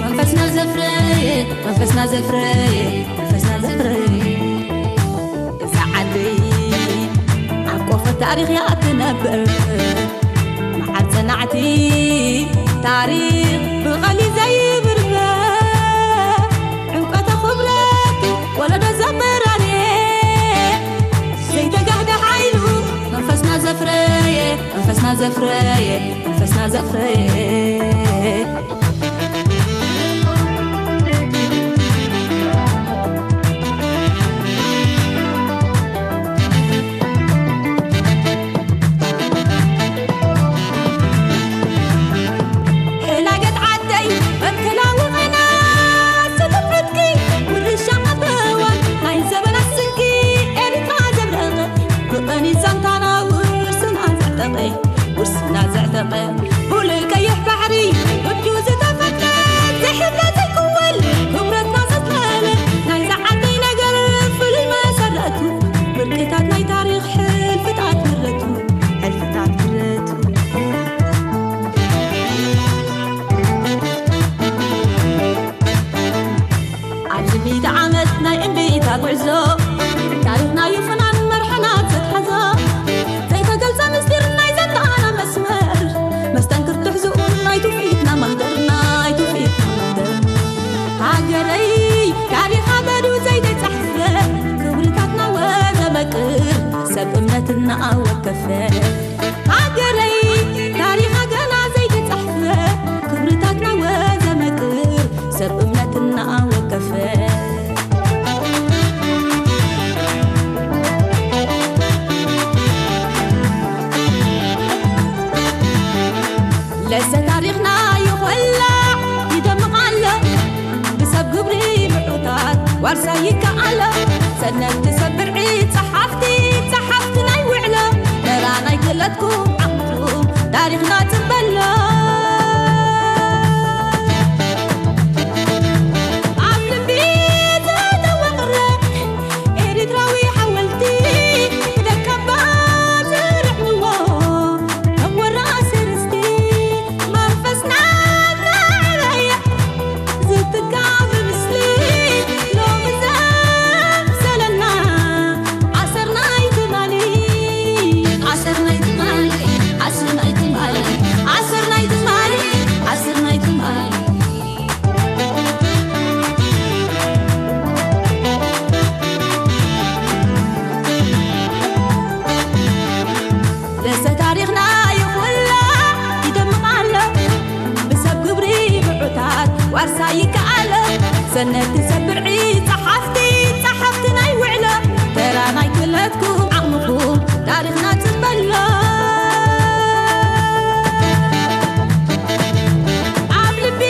መንፈስና ዘፍረየ፣ መንፈስና ዘፍረየ፣ መንፈስና ዘፍረየ። እዛ ዓደይ ኣብ ቆፎ ታሪኽ እያ ትነብር። መዓር ጽናዕቲ ታሪኽ ብቐሊል ዘይብርበር፣ ዕምቀተ ክብረቱ ወለዶ ዘበራርየ፣ ዘይተጋህደ ሓይሉ መንፈስና ዘፍረየ፣ መንፈስና ዘፍረየ፣ መንፈስና ዘፍረየ። ሕላገት ዓደይ መትከላዊ ቐና፣ ስቱፍ ዕጥቂ ውርሻ ኣበዋ፣ ናይ ዘበናት ስንቂ ኤርትራ ዘብረቐ፣ ብቐኒ ዛንታና ውርስና ዘዕጠቐ፣ ውርስና ዘዕጠቐ፣ ብሉይ ቀይሕ ባሕሪ ወዱ ዝተፈትነ፣ ዘይሕለ ዘይክወል ክብረትና ዘትለለ፣ ናይዛ ዓደይ ነገር ፍሉይ መሰረቱ፣ ብርቅታት ናይ ታሪኽ ሕልፍታት ምረቱ፣ ሕልፍታት ምረቱ። ኣብዚ ሚእቲ ዓመት ናይ እምቢታ ጉዕዞ፣ ታሪኽና እዩ ፍናን መርሓና ዘትሓዞ። ዘይተገልጸ ምስጢር ናይ ዘንታና መስመር፣ መስተንክር ትሕዝኡን ናይ ትውፊትና መንደር፣ ናይ ትውፊትና መንደር። ሃገረይ ታሪኻ በዱ ዘይተጻሕፈ፣ ክብርታትና ወዘመቅር፣ ሰብ እምነትና ኣወከፈ። ሃገረይ ታሪኻ ገና ዘይተጻሕፈ፣ ክብርታትና ወዘመቅር፣ ሰብ እምነትና ኣወከፈ። ለሰ ታሪኽና ይኾላዕ ይደምቕ ኣሎ፣ ብሰብ ግብሪ ምዑታት ዋርሳይ ይከኣሎ። ሰነድቲ ሰብ ብርዒ ጸሓፍቲ፣ ጸሓፍቲ ናይ ውዕሎ፣ ተራ ናይ ክእለትኩም ዓቕምኹም ታሪኽና ጽበሎ። ኣብ ልቢ ዝተወቕረ ኤርትራዊ ሓወልቲ፣ ብደቀባ ዝርዕዎ ከም ወራሲ ርስቲ፣ መንፈስና እናዕበየ ዝትካ ብምስሊ፣ ሎሚ ዘምሰለና ኣሰር ናይ ትማሊ፣ ኣሰር ናይ ትማሊ፣ ኣሰር ናይ ትማሊ፣ ኣሰር ናይ ትማሊ፣ ኣሰር ናይ ትማሊ። ርእሰ ታሪኽና ይኹላ ይደምቕ ኣሎ፣ ብሰብ ግብሪ ብዑታት ዋርሳ ይከኣሎ። ሰነድቲ ሰብ ብርዒ ጸሓፍቲ፣ ጸሓፍቲ ናይ ውዕሎ፣ ተራ ናይ ክእለትኩም ዓቕምኹም ታሪኽና ጽበሎ። ኣብ ልቢ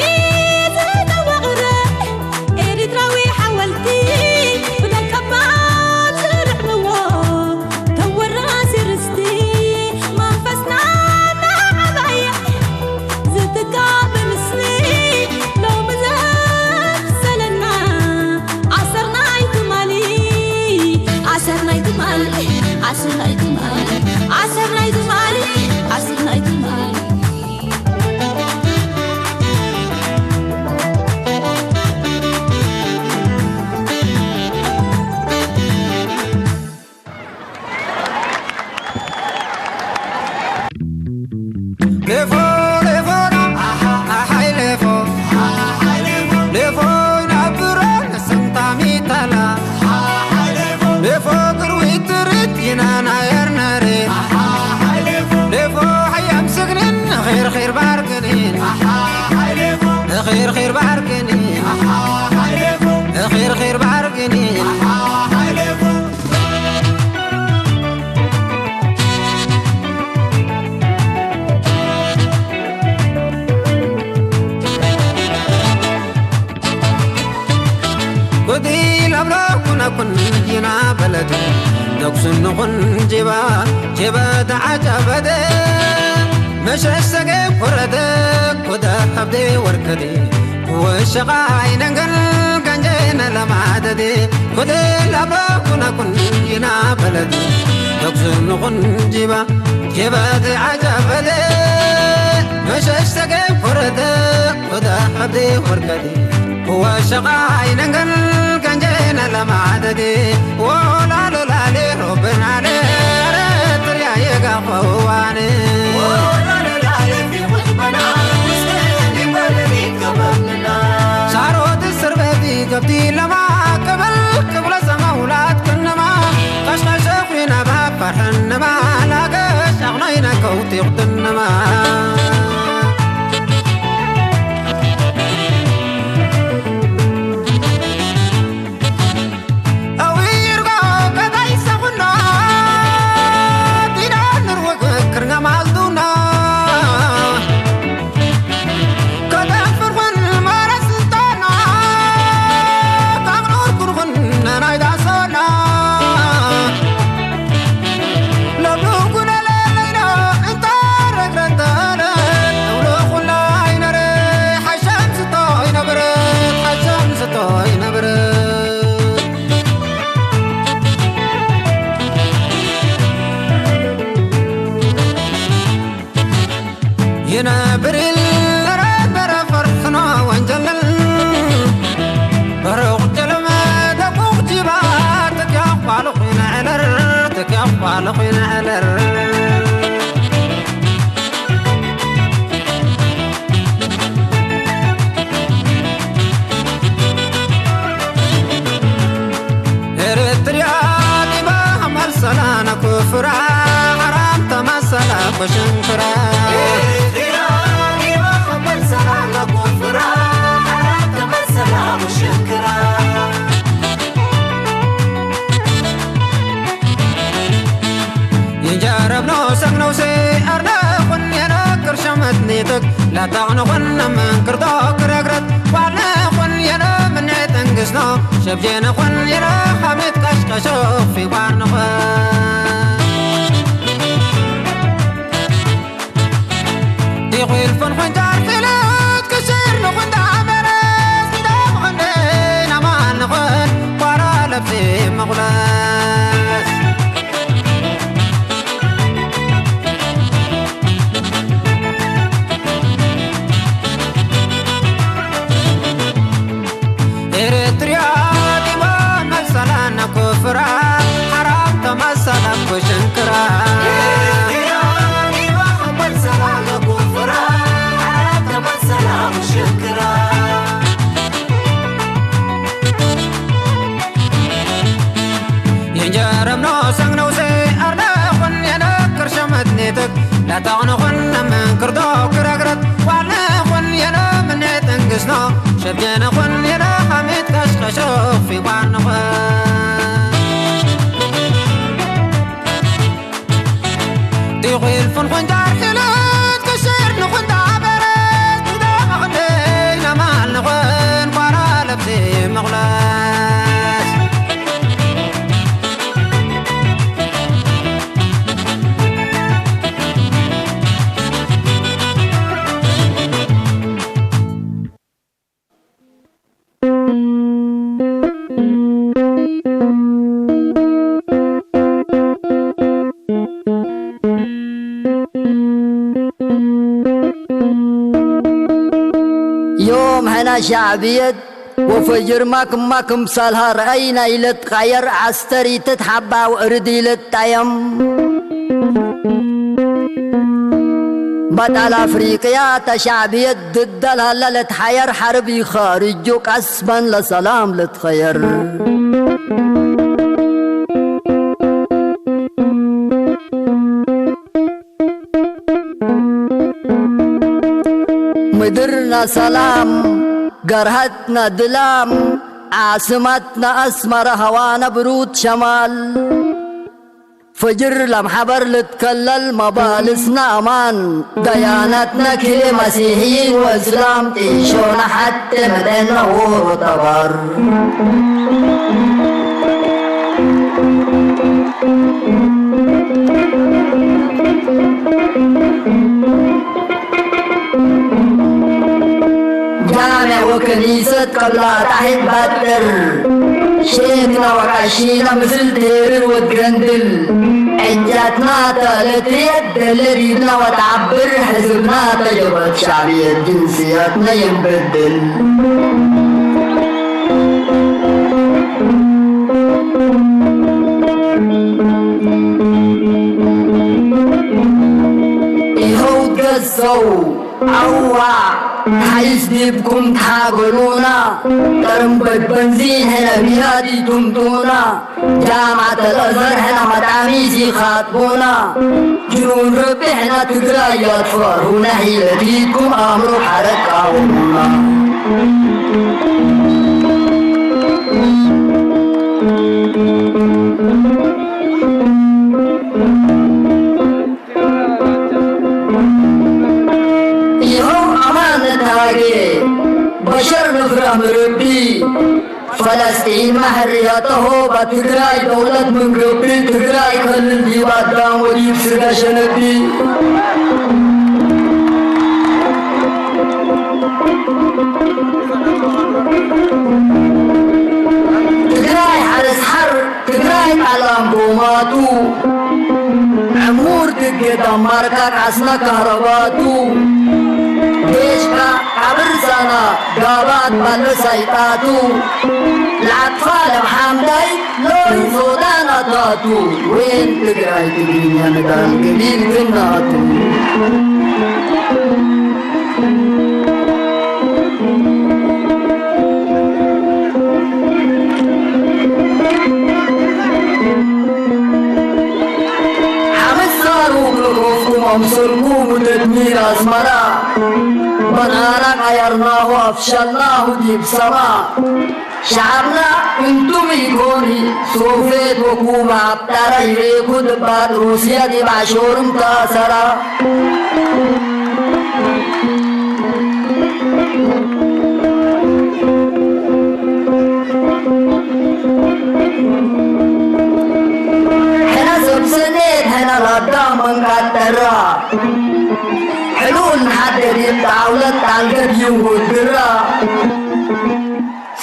ዝተወቕረ ኤርትራዊ ሓወልቲ፣ ብደቀባት ዝርዕምዎ ተወራሲ ርስቲ፣ መንፈስና እናዓበየ ዝትካ ብምስሊ፣ ሎሚ ዘምሰለና ኣሰር ናይ ትማሊ፣ ኣሰር ናይ ትማሊ፣ ኣሰር ናይ ትማሊ፣ ኣሰር ናይ ትማሊ፣ ኣሰር ናይ ትማሊ። ቁንጂባ ጀበታ ዓጃበደ መሸሸገ ኮረደ ኮደ ሀብዴ ወርከዴ ወሸቓ ኣይነንገን ገንጀነ ለማደዴ ኮደ ላባ ኩና ቁንጂና በለድ ተኩስኑ ቁንጂባ ጀበታ ዓጃበደ መሸሸገ ኮረደ ኮደ ሀብዴ ወርከዴ ወሸቓ ኣይነንገን ገንጀነ ለማደዴ ወላሎ ላሌ ሮብናሌ ኧረ ትርያ የጋፈዋኔ ሳሮት እስር ቤት ገብቲ ለማ ቅብል ቅብለ ሰመውላት ክንማ ቀሽቀሸ ኹይና ባፈርሕንማ ላገሽ ኣቕኖይና ከውቲ ይቕድንማ ይነብር ኢል ነበረ ፈርሕኖ ወንጀልን በረቑ ጀለመ ደቁቕ ጂባ ተኪያቕ ባልኹ ይነዕለር ተኪያቕ ባልኹ ይነዕለር ኤርትርያ ዲባ መሰላ ነኩፍራ ሓራም ተመሰላ ኮሽንክራ ይንጃረብ ኖሰግ ነውሴ ኣርነ ኹን የነክር ሸመት ኒትክ ላታቕ ንኹን ነመንክርዶ ክረግረት ዋልነ ኹን የነ ምንዕ ጥንግስኖ ሸብጄነ ኹን የነ ኻሜት ቀሽቀሾ ፊንኳር ንኹን ዲኹል ፈንኾን ጃርሒለት ክሽር ንኹን ዳመረስ ዳምኹንደይ ናማን ንኹን ኳራ ለብሲ መቑለስ ኤርትርያ ዲባ መሰላና ኩፍራ ሓራም ተመሰላ ኩሽንክራ የንጀረም ኖሰግ ነውሴ ኣርነ ኹን የነክር ሸመት ኔትክ ላታቕ ንኹን ነመንክርዶ ክረግረት ዋልነ ኹን የነ ምንዕ ጥንግስኖ ሸብጀነ ኹን የነ ኻሜት ቀሽቀሾ ፊንኳር ንኹን ዲኹል ፍንኹን ጃርሒለት ክሽር ንኹን ዳበረት ዳመኽንደይ ነማል ንኹን ኳራ ለብሲ መቑለስ يوم هنا شعبية وفجر ماكم ماكم سالها رأينا إلى تغير عستري تتحبى وأرد إلى الطيم بطل أفريقيا تشعبية ضد الهلة لتحير حربي خارج قسما لسلام لتخير ምድርና ሰላም፣ ገርሀትና ድላም፣ ዓስማትና ኣስመራ፣ ሃዋና ብሩት ሸማል። ፈጅር ለም ሓበር ልትከለል፣ መባልስና ኣማን፣ ደያናትና ክሌ መሲሕይን ወእስላም፣ ጢሾና ሓቴ መደና ዎሮ ተባር። ቀብላ ጣሒት ባጥር ሼክና ወቃሺና ምስል ቴርን ወገንድል ዕጃትና ተለትየት ደለዲና ወተዓብር ሕዝብና ተጀበት ሻዕብየት ጅንስያትና የንበድል። ይኸው ገዘው ኣዋ ሓይስ ዲብኩም ተሃገሉና፣ ጠርምበድ በንዚን ሕነ ቢሃዲ ቱምጡና፣ ጃማዓት ኣልኣዝሀር ሕነ መጣሚ ዚኻጥቡና፣ ጅኑን ረቢ ሕነ ትግራይ ያትፈርሁና፣ ሒለቲትኩም ኣምሩ ሓረቅ ቃወሙና። ይኸው ኣማን ነታጌ በሸር ንፍረም ርቢ ፈለስጢን ማሕርያተሆ በትግራይ ደውለት ምን ርቢ ትግራይ ከልል ዲብ ኣዳም ወዲብ ስጋ ሸነቢ። ትግራይ ሓርስ ሓር ትግራይ ጣላም ጎማቱ ዕሙር ትጌ ዳማርካ ቃስና ካህረባቱ ዴሽካ ካብርሳና ጋባት ባለ ሳይጣቱ ለዓጥፋ ለምሓምዳይ ሎይ ሶዳን ኣታቱ ወይን ትግራይ ትግርኛ ንዳል ግዲል ግናቱ። ሓመሳሩ ክልኮፍኩም ኣምሰልኩ ሙደድሚር ኣስመራ በናና ቀየርናሁ ኣፍሸልናሁ ዲብ ሰማ ሸዓብና እንቱም ኢኮኒ ሶፌት ወኩባ ኣብጣራ ይሬኩ ድባት ሩስያ ዲብ ኣሾርም ተኣሰራ። ሕነ ሰብ ስኔት ሕነ ላዳ መንቃጠራ ሕሉን ሓደድ ጣውለት ጣልገድ ይውድራ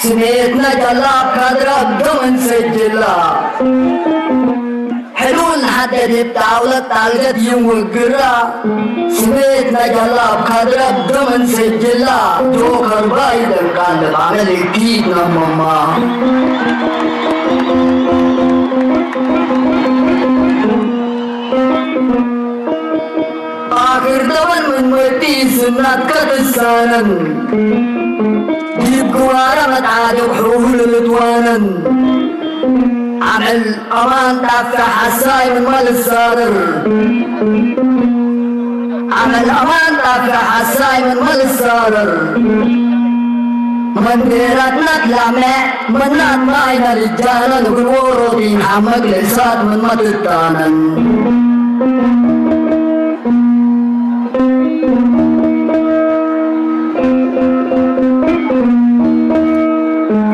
ስሜትና ጃላ ኣብ ካድራ ደም እንሰጅላ ሕሉን ሓደድ ጣውለት ጣልገድ ይውግራ ስሜትና ጃላ ኣብ ካድራ ደም እንሰጅላ ጆከር ባይ ደንቃለ ባመል እኪት ነመማ ኣክር ደበን ምን ወዲ ስናት ከትሳነን ዲብ ግዋረ መጣደብ ሕውል ልትዋነን ዓመል ኣማን ጣፍዕ ሓሳይ ምን መልሳርር ዓመል ኣማን ጣፍዕ ሓሳይ ምን መልሳርር መንዴራትናት ላመ መናት ማይና ልጃነ ንግልዎ ሮዲን ሓመግ ልእሳት ምን መትታነን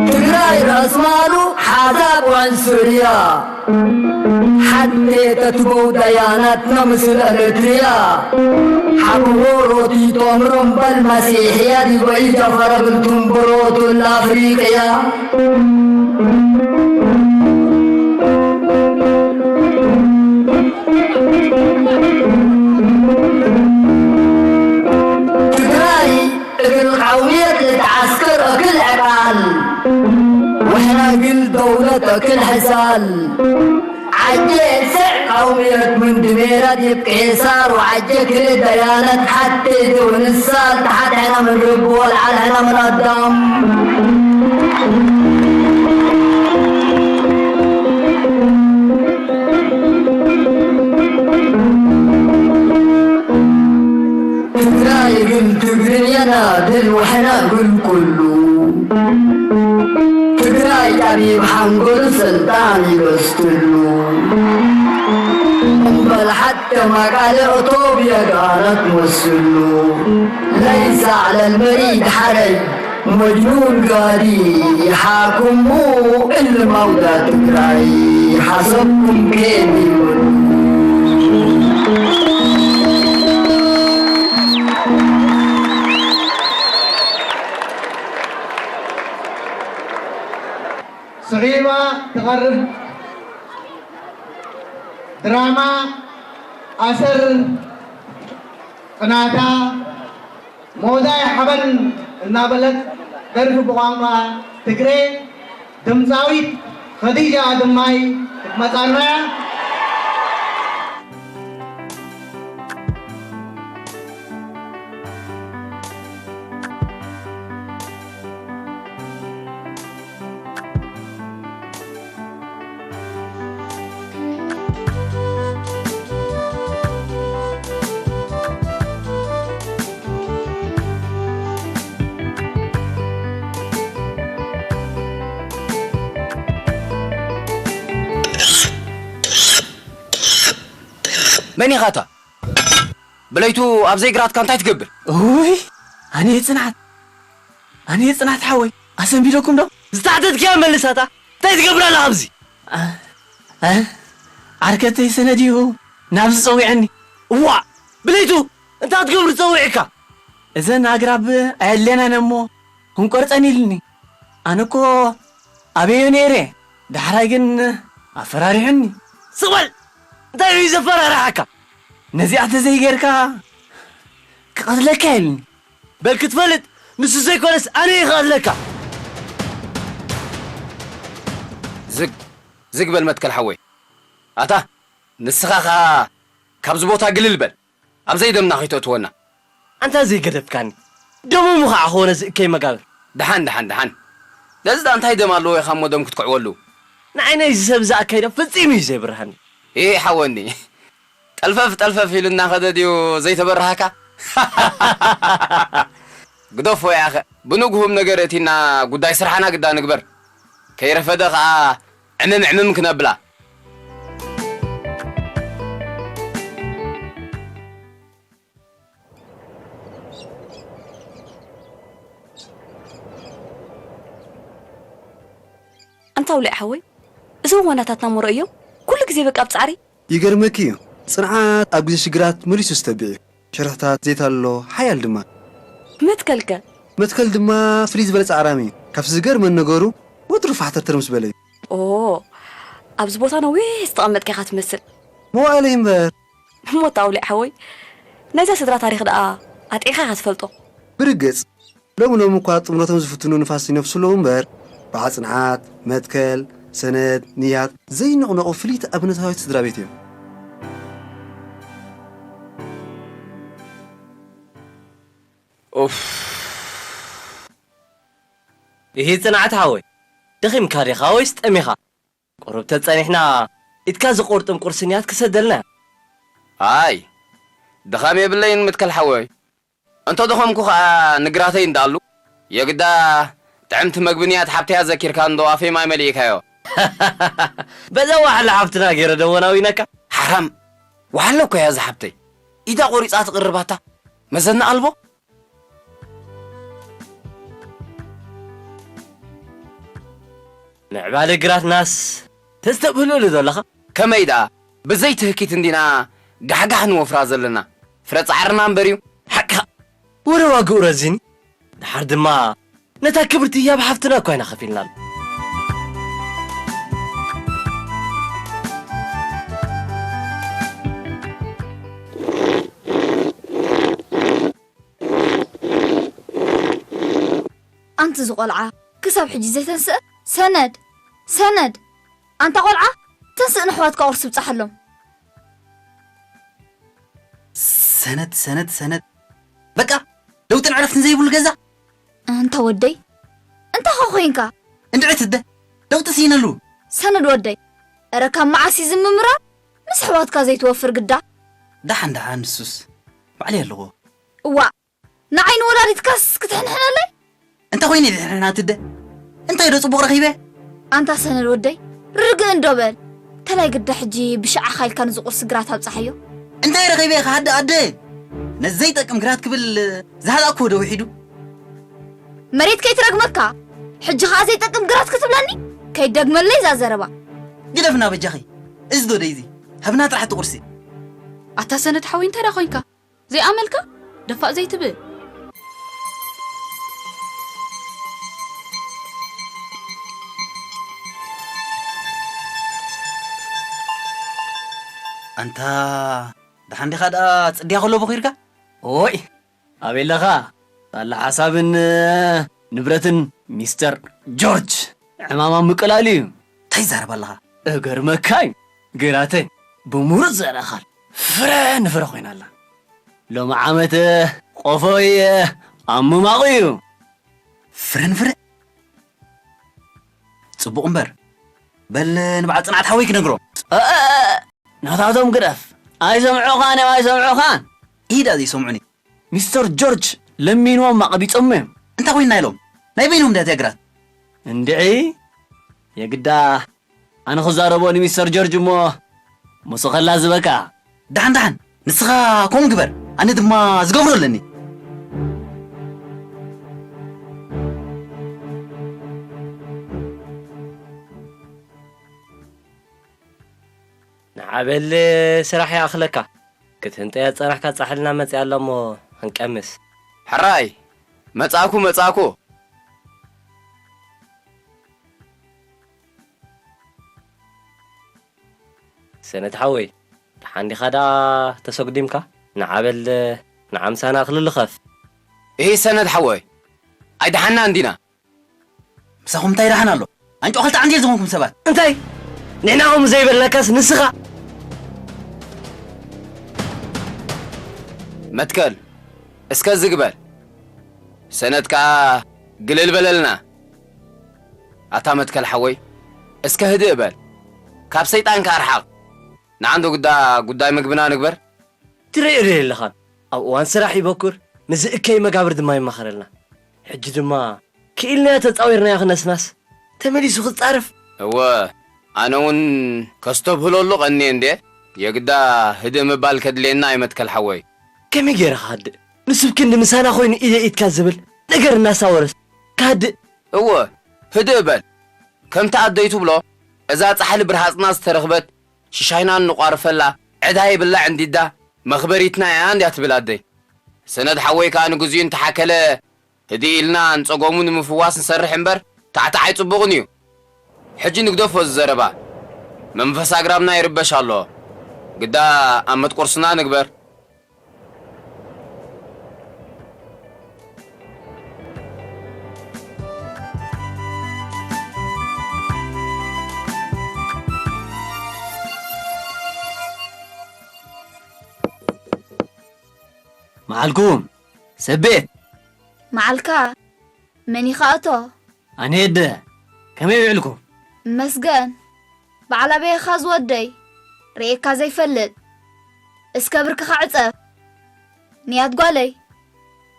ትግራይ ራስማሉ ሓዛብ ዋንሱርያ ሓቴተ ትበው ደያናትና ምስል ኤርትርያ ሓብዎ ሮቲቶም ሮምበል መሲሕያ ዲበ ኢጃፈረ ብልቱም ብሮቱን ለኣፍሪቅያ ትግራይ እግል ቃውምየት ልትዓስከር እክል ዕቃል ወሕና እግል ደውለት እክል ሕሳል ዓጀ ስዕ ቃውምየት ምን ድሜራ ዲብ ቄሳር ወዓጀ ክል ደያነት ሓቴ ወንሳል ተሓት ሕና ምን ርብ ወልዓል ሕና ምን ኣዳም ትግራይ ግን ትግርኛና ድል ወሕና ግን ኩሉ ትግራይ ጠቢብ ሓንጎል ስልጣን ይበስትሉ እምበል ሓተ ማቃለ ኦቶብያ ጋነት መስሉ ለይሳ ለልመሪ ድሓረይ መጅኑን ጋዲ ሓኩሙ እልማውዳ ትግራይ ሓሰብኩም ኬን ይበሉ። ድራማ ኣሰር ጽናታ ሞዛይ ሓበን እናበለት ደርፊ ብቋንቋ ትግሬ ድምፃዊት ኸዲጃ ኣድማይ ክትመፃና እያ። መን ኢኻ እታ? ብለይቱ ኣብ ዘይግራትካ እንታይ ትገብር? ውይ፣ ኣነ ጽንዓት፣ ኣነ ጽንዓት ሓወይ፣ ኣሰንቢደኩም ዶ? ዝተሓተትክያ መልሳታ። እንታይ ትገብር ኣለኻ ኣብዚ? ኣ-፣ ኣ-፣ ዓርከተይ ሰነድ እዩ ናብዚ ጸዊዐኒ። እዋ፣ ብለይቱ እንታይ ክትገብር ጸዊዕካ? እዘን ኣግራብ ኣየድልየናን እሞ ክንቆርጸን ኢልኒ። ኣነ እኮ ኣበዮ ነይረ፣ ዳሕራይ ግን ኣፈራሪሑኒ። ስቕ በል! እንታይ እዩ ዘፈራርሓካ? ነዚኣ ተዘይጌርካ ክቐትለካ ኢልኒ። በል ክትፈልጥ፣ ንሱ ዘይኮነስ ኣነ እየ ክቐትለካ። ዝግ፣ ዝግ በል መትከል ሓወይ። ኣታ፣ ንስኻ ኸኣ ካብዚ ቦታ ግልል በል። ኣብ ዘይደምና ከይተእትወና። ኣንታ ዘይገደፍካኒ። ደሞም ኸዓ ኾነ ዝእከይ መጋብር። ደሓን፣ ደሓን፣ ደሓን። ነዚ ደኣ እንታይ ደም ኣለዎ ኢኻ እሞ ደም ክትክዕወሉ? ንዓይ ናይዚ ሰብ እዚ ኣካይዳ ፈጺሙ እዩ ዘይብርሃኒ። ኤ ሓወኒ። ጠልፈፍ ጠልፈፍ ኢሉ እናኸደ ድዩ ዘይተበርሃካ? ግደፎ ያኸ። ብንግሁም ነገር እቲና ጉዳይ ስራሕና ግዳ ንግበር። ከይረፈደ ኸዓ ዕምም ዕምም ክነብላ። ኣንታ ውልዒ ሓወይ፣ እዞም ዋናታትና እሞ ረእዮም፣ ኩሉ ግዜ በቃ ኣብ ጻዕሪ። ይገርመኪ እዩ፣ ጽንዓት ኣብ ግዜ ሽግራት መሊሱ ዝተብዕ እዩ። ሽርሕታት ዘይታሎ ሓያል ድማ። መትከልከ? መትከል ድማ ፍልይ ዝበለ ጻዕራም እዩ። ካብቲ ዝገርመኒ ነገሩ፣ ወትሩ ፋሕተርተር ምስ በለ እዩ። ኦ፣ ኣብዚ ቦታ ነዊሕ ዝተቐመጥካ ኢኻ ትመስል። መዋእለይ እምበር። እሞ ኣታ ውልዒ ሓወይ፣ ናይዛ ስድራ ታሪኽ ደኣ ኣጥዒኻ ኢኻ ትፈልጦ። ብርግጽ፣ ሎሚ ሎሚ እኳ ጥምረቶም ዝፍትኑ ንፋስ ይነፍሱ ኣለዉ እምበር፣ በዓል ጽንዓት፣ መትከል፣ ሰነድ፣ ንያት ዘይንቕነቑ ፍልይቲ ኣብነታዊት ስድራ ቤት እዮም። ኡፍ። ይሂ ጽንዓት ሓወይ፣ ደኺምካ ዲኻ ወይስ ጠሚኻ? ቁሩብ ተጸኒሕና፣ ኢድካ ዝቑርጥም ቁርሲ ንያት ክሰደልና። ኣይ፣ ድኻም የብለይን ምትከል ሓወይ። እንተ ደኸምኩ ኸኣ ንግራተይ እንዳኣሉ፣ የግዳ ጥዕምቲ መግቢ ንያት ሓብተይ ኣዘኪርካ እንዶ ኣፈይ ማይ መሊእካዮ። በዛ ዋሕላ ሓፍትና ገይረ ደወናዊነካ። ሓራም፣ ዋሕላ እኮ እያ እዛ ሓብተይ። ኢዳ ቆሪጻ ትቕርባታ። መዘና ኣልቦ። ምዕባለ ግራትናስ ተስተብህለሉ ዘለኻ? ከመይ ደኣ ብዘይ ትህኪት እንዲና ጋሕጋሕ ንወፍራ ዘለና? ፍረ ጻዕርና እምበር እዩ። ሓቅኻ። ወረ ዋግኡ ረዚኒ። ደሓር ድማ ነታ ክብርቲ ህያብ ሓፍትና እኳ ኢና ከፊልናሉ። ኣንቲ ዝቖልዓ ክሳብ ሕጂ ዘይተንስእ? ሰነድ! ሰነድ! ኣንታ ቆልዓ፣ ተንስእ ንኣሕዋትካ ቁርሲ ብጽሓሎም። ሰነድ፣ ሰነድ፣ ሰነድ። በቃ፣ ለውጥን ዕረፍትን ዘይብሉ ገዛ። ኣንታ ወደይ፣ እንታይ ኸ ኮይንካ? እንድዒ ትደ፣ ለውጢ ስኢነሉ። ሰነድ ወደይ፣ እረ ካብ መዓስ እዩ ዝምምራር? ምስ ኣሕዋትካ ዘይትወፍር ግዳ። ደሓን ደሓን፣ ንሱስ ባዕለይ ኣለዎ። እዋእ፣ ንዓይ ንወላዲትካስ ክትሕንሕነለይ? እንታይ ኮይነ ድሕንሕና ትደ? እንታይ ዶ ጽቡቕ ረኺበ? ኣንታ ሰነድ ወደይ፣ ርግእ እንዶ በል። ተላይ ግዳ ሕጂ ብሽዓኻ ኢልካ ንዚ ቁርሲ ግራት ኣብጽሓዮ። እንታይ ረኺበ ኢኻ ሃደ ኣደ? ነዚ ዘይጠቅም ግራት ክብል ዝሃላእክዎ ዶ ውሒዱ? መሬት ከይትረግመካ፣ ሕጂ ኸኣ ዘይጠቅም ግራት ክትብለኒ? ከይደግመለይ እዛ ዘረባ። ግደፍና በጃኺ። እዚ ዶ ደይዚ? ሃብና ጥራሕ እቲ ቁርሲ። ኣታ ሰነድ ሓወይ እንታይ ደኣ ኮይንካ? ዘይኣመልካ ደፋእ ዘይትብል። እታ ደሓን ዲኻ ደኣ ጽድያ ከሎ ቦኺርካ? ኦይ፣ ኣበይ ኣለኻ? ሳላ ሓሳብን ንብረትን ሚስተር ጆርጅ ዕማማ ምቅላል እዩ። እንታይ ይዛረብ ኣለኻ? እገርመካ እዩ። ግራተይ ብምሩፅ ዘርእኻል ፍረ ንፍረ ኮይና ኣላ። ሎሚ ዓመት ቆፎይ ኣብ ምማቑ እዩ። ፍረ ንፍረ? ጽቡቕ እምበር፣ በል ንበዓል ጽንዓት ሓወይ ክነግሮ። እ፣ እ፣ እ፣ ናታቶም ግደፍ። ኣይሰምዑኻን እዮም፣ ኣይሰምዑኻን። ኢዳ ዘይሰምዑኒ። ሚስተር ጆርጅ ለሚንዎም ኣቐቢጾሞ እዮም። እንታይ ኮይንና ኢሎም? ናይ በይኖም ድያ እዚኣ ግራት? እንድዒ፣ የግዳ ኣነ ክዛረቦ ንሚስተር ጆርጅ እሞ፣ ምስኡ ከላዝበካ። ደሓን፣ ደሓን፣ ንስኻ ከምኡ ግበር፣ ኣነ ድማ ዝገብሮ ኣለኒ። ንዓ በል ስራሕ ይኣኽለካ። ክትህንጠያ ዝጸናሕካ ጻሕልና መጺኣ ኣላ እሞ ክንቀምስ። ሕራይ፣ መጻእኩ፣ መጻእኩ። ሰነድ ሓወይ፣ ደሓን ዲኻ ደኣ ተሰጉዲምካ? ንዓ በል፣ ንዓ ምሳና እኽሊ ልኸፍ። እሂ ሰነድ ሓወይ፣ ኣይደሓንና እንዲና። ምሳኹም እንታይ ደሓን ኣሎ? ኣንጭዋ ክልተ ዓንዲ ዝኾንኩም ሰባት። እንታይ? ንሕና ከምኡ ዘይበልናካስ ንስኻ? መትከል፣ እስከ ዝግበል። ሰነድ ከኣ ግልል በለልና። ኣታ መትከል ሓወይ፣ እስከ ህድእ በል። ካብ ሰይጣን ከኣ ርሓቕ። ንዓንዶ ግዳ ጉዳይ ምግብና ንግበር። ትርእዮ ዶ የለኻን? ኣብ እዋን ስራሕ ይበኩር፣ ንዝእከይ መጋብር ድማ ይማኸረልና። ሕጂ ድማ ክኢልናዮ ተጻዊርናዮ ክነስናስ፣ ተመሊሱ ክጻረፍ። እወ፣ ኣነ እውን ከስተብህለሉ ቀንየ እንዴ፣ የግዳ ህድእ ምባል ከድልየና እዩ መትከል ሓወይ። ከመይ ገይረ ክሃድእ? ንሱ ብክንዲ ምሳና ኮይኑ ኢደ ኢድካ ዝብል ነገር እናሳወረስ ክሃድእ? እወ፣ ህድእ በል። ከምቲ ኣደይ ትብሎ፣ እዛ ጻሕሊ ብርሃጽና ዝተረኽበት ሽሻይና እንቋርፈላ፣ ዕዳ ይብላዕ እንዲዳ፣ መኽበሪትና እያ እንድያ ትብል ኣደይ። ሰነድ ሓወይ ከኣ ንግዚኡ እንተሓከለ፣ ህድእ ኢልና ንጸገሙ ንምፍዋስ ንሰርሕ እምበር፣ ታዕታዕ ኣይጽቡቕን እዩ። ሕጂ ንግደፎ እዚ ዘረባ። መንፈስ ኣግራብና ይርበሽ ኣሎ። ግዳ ኣብ መጥቆርስና ንግበር። መዓልኩም፣ ሰብ ቤት። መዓልካ፣ መን ኢኻ እቶ? ኣነ የደ፣ ከመይ ውዒልኩም? መስገን፣ በዓል ኣበይ ኢኻ ዝወደይ? ርእየካ ዘይፈልጥ። እስከ ብርክኻ ዕጸፍ። ንያት ጓለይ፣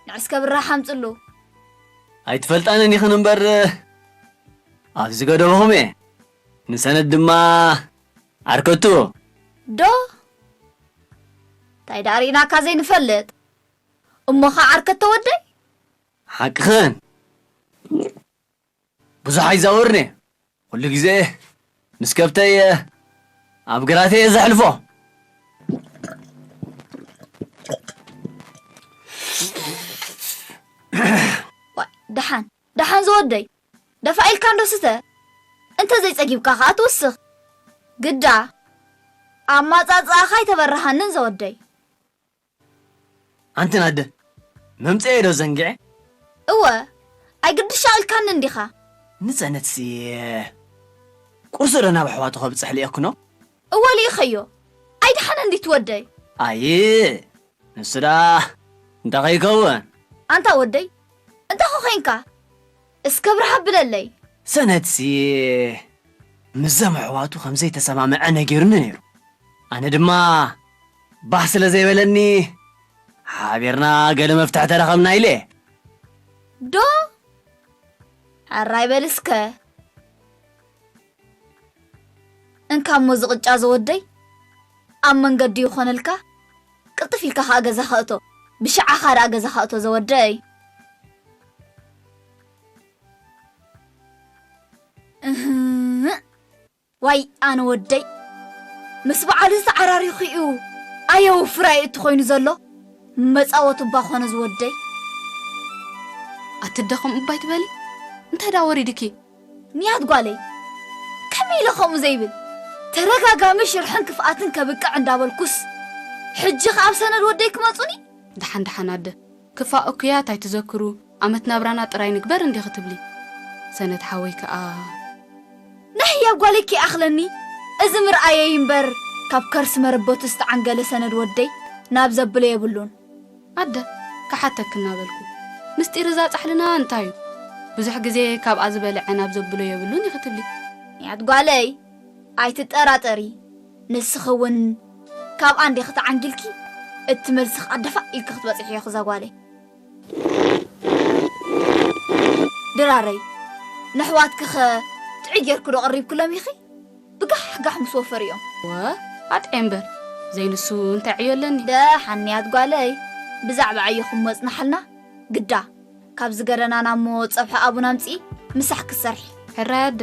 ንዕስከ ብራህ ኣምጽሉ። ኣይትፈልጣንን ኢኽን እምበር፣ ኣብዚ ገደብኹም እየ። ንሰነድ ድማ ዓርከቱ። ዶ? እንታይ ደኣ ርኢናካ ዘይንፈልጥ? እሞ ኸዓ ዓርከቶ ወደይ? ሓቅኽን። ብዙሕ ኣይዛወርን እየ። ኩሉ ግዜ ምስ ከብተይ ኣብ ግራተይ እየ ዘሕልፎ። ዋይ፣ ደሓን፣ ደሓን ዝወደይ። ደፋ ኢልካ እንዶ ስተ። እንተ ዘይጸጊብካ ኸኣ ትውስኽ። ግዳ፣ ኣማጻጽኣኻ ኣይተበረሃንን ዘወደይ። ኣንቲ ናደ፣ መምጽኤ ዶ ዘንጊዐ? እወ፣ ኣይግድሽ ኢልካኒ እንዲኻ። ንጸነትሲ፣ ቁርሲ ዶ ናብ ኣሕዋቱ ከብጽሕ ልእክኖ? እወ፣ ልኢኸዮ። ኣይደሓነ እንዲ ትወደይ። ኣይ፣ ንሱ ደኣ እንታይ ከይከውን? ኣንታ ወደይ፣ እንታይ ኮ ኼንካ? እስከ ብርሃ ብለለይ። ሰነትሲ ምስዞም ኣሕዋቱ ከም ዘይተሰማምዐ ነጊሩኒ ነይሩ። ኣነ ድማ ባህ ስለ ዘይበለኒ፣ ሓቢርና ገለ መፍትሒ ተረኸብና ኢለ። ዶ? ሕራይ በል እስከ። እንካ እሞ ዝቕጫ ዘወደይ፣ ኣብ መንገዲ ይኾነልካ፣ ቅልጥፍ ኢልካ ኸኣ ገዛኻ እቶ። ብሽዓኻ ደኣ ገዛኻ እቶ ዘወደይ። እህ፣ ዋይ ኣነ ወደይ፣ ምስ በዓል ዝተዓራሪኹ እዩ ኣየውፍር ኣየ እቲ ኮይኑ ዘሎ። መጻወቱ እባ ኾነ ዝወደይ። ኣትደኸም እባይ ትበሊ? እንታይ ደኣ ወሪድኪ? ንያት ጓለይ፣ ከመይ ኢለ ከምኡ ዘይብል? ተደጋጋሚ ሽርሕን ክፍኣትን ከብቅዕ እንዳበልኩስ፣ ሕጂ ከኣ ኣብ ሰነድ ወደይ ክመጹኒ? ደሓን ደሓን ኣደ፣ ክፋእ እኩያት ኣይትዘክሩ፣ ኣመት ናብራና ጥራይ ንግበር እንዲኺ ትብሊ። ሰነድ ሓወይ ከኣ ናይ ህያብ ጓለይ ከይኣኽለኒ፣ እዚ ምርኣየይ እምበር፣ ካብ ከርሲ መረበቱ ዝተዓንገለ ሰነድ ወደይ ናብ ዘብሎ የብሉን። ኣደ፣ ክሓተኪ እናበልኩ፣ ምስጢር እዛ ጻሕልና እንታይ እዩ? ብዙሕ ግዜ ካብኣ ዝበልዐ ናብ ዘብሎ የብሉን ኢኺ ትብሊ። ንያት ጓለይ፣ ኣይትጠራጠሪ። ንስኺ እውን ካብኣ እንዲኺ ተዓንጊልኪ፣ እቲ መልሲ ከኣ ደፋእ ኢልኪ ክትበጽሕዮ እዛ ጓለይ። ድራረይ፣ ነሕዋትኪኸ ጥዑይ ጌርኪ ዶ ቀሪብክሎም ኢኺ? ብጋሕጋሕ ምስ ወፈሩ እዮም። ወ፣ ኣጥዕየ እምበር፣ ዘይንሱ እንታይ ዕዮ ኣለኒ? ደሓን ንያት ጓለይ፣ ብዛዕባ ዕዮኹም መጽናሓልና ግዳ። ካብዚ ገደናና እሞ ጸብሒ ኣቡን ኣምጺኢ ምሳሕ ክትሰርሒ። ሕራይ ኣደ፣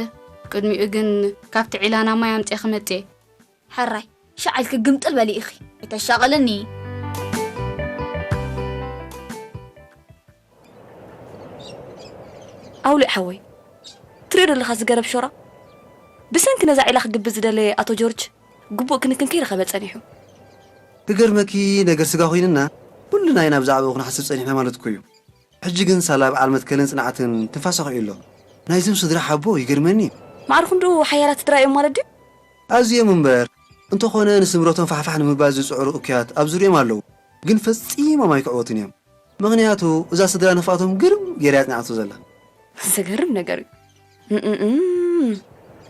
ቅድሚኡ ግን ካብቲ ዒላና ማይ ኣምጺኤ ክመጽእ እየ። ሕራይ፣ ሻዕ ኢልኪ ግምጥል በሊ ኢኺ። ኣይተሻቕልኒ። ኣውሊዕ ሓወይ፣ ትሪኦ ዘለኻ እዚ ገረብ ሾራ? ብሰንኪ ነዛ ዒላ ክግብዝ ዝደለየ ኣቶ ጆርጅ፣ ግቡእ ክንክን ከይረኸበ ጸኒሑ። ክገርመኪ፣ ነገር ስጋ ኮይንና፣ ኩልና ኢና ብዛዕባኡ ክንሓስብ ጸኒሕና ማለት እኮ እዩ። ሕጂ ግን ሳላ በዓል መትከልን ጽንዓትን ትንፋሳ ኹዒ ኣሎ። ናይዞም ስድራ ሓቦ ይገርመኒ። ማዕረ ክንድኡ ሓያላት ስድራ እዮም ማለት ድዩ? ኣዝዮም እምበር፣ እንተኾነ ንስምረቶም ፋሕፋሕ ንምባል ዝጽዕሩ እኩያት ኣብ ዙርዮም ኣለዉ። ግን ፈጺሞም ኣይክዕወቱን እዮም። ምኽንያቱ እዛ ስድራ ንፍኣቶም ግርም ገይራ እያ ጽንዓቶ ዘላ። ዘገርም ነገር እዩ። እም፣ እም፣ እም።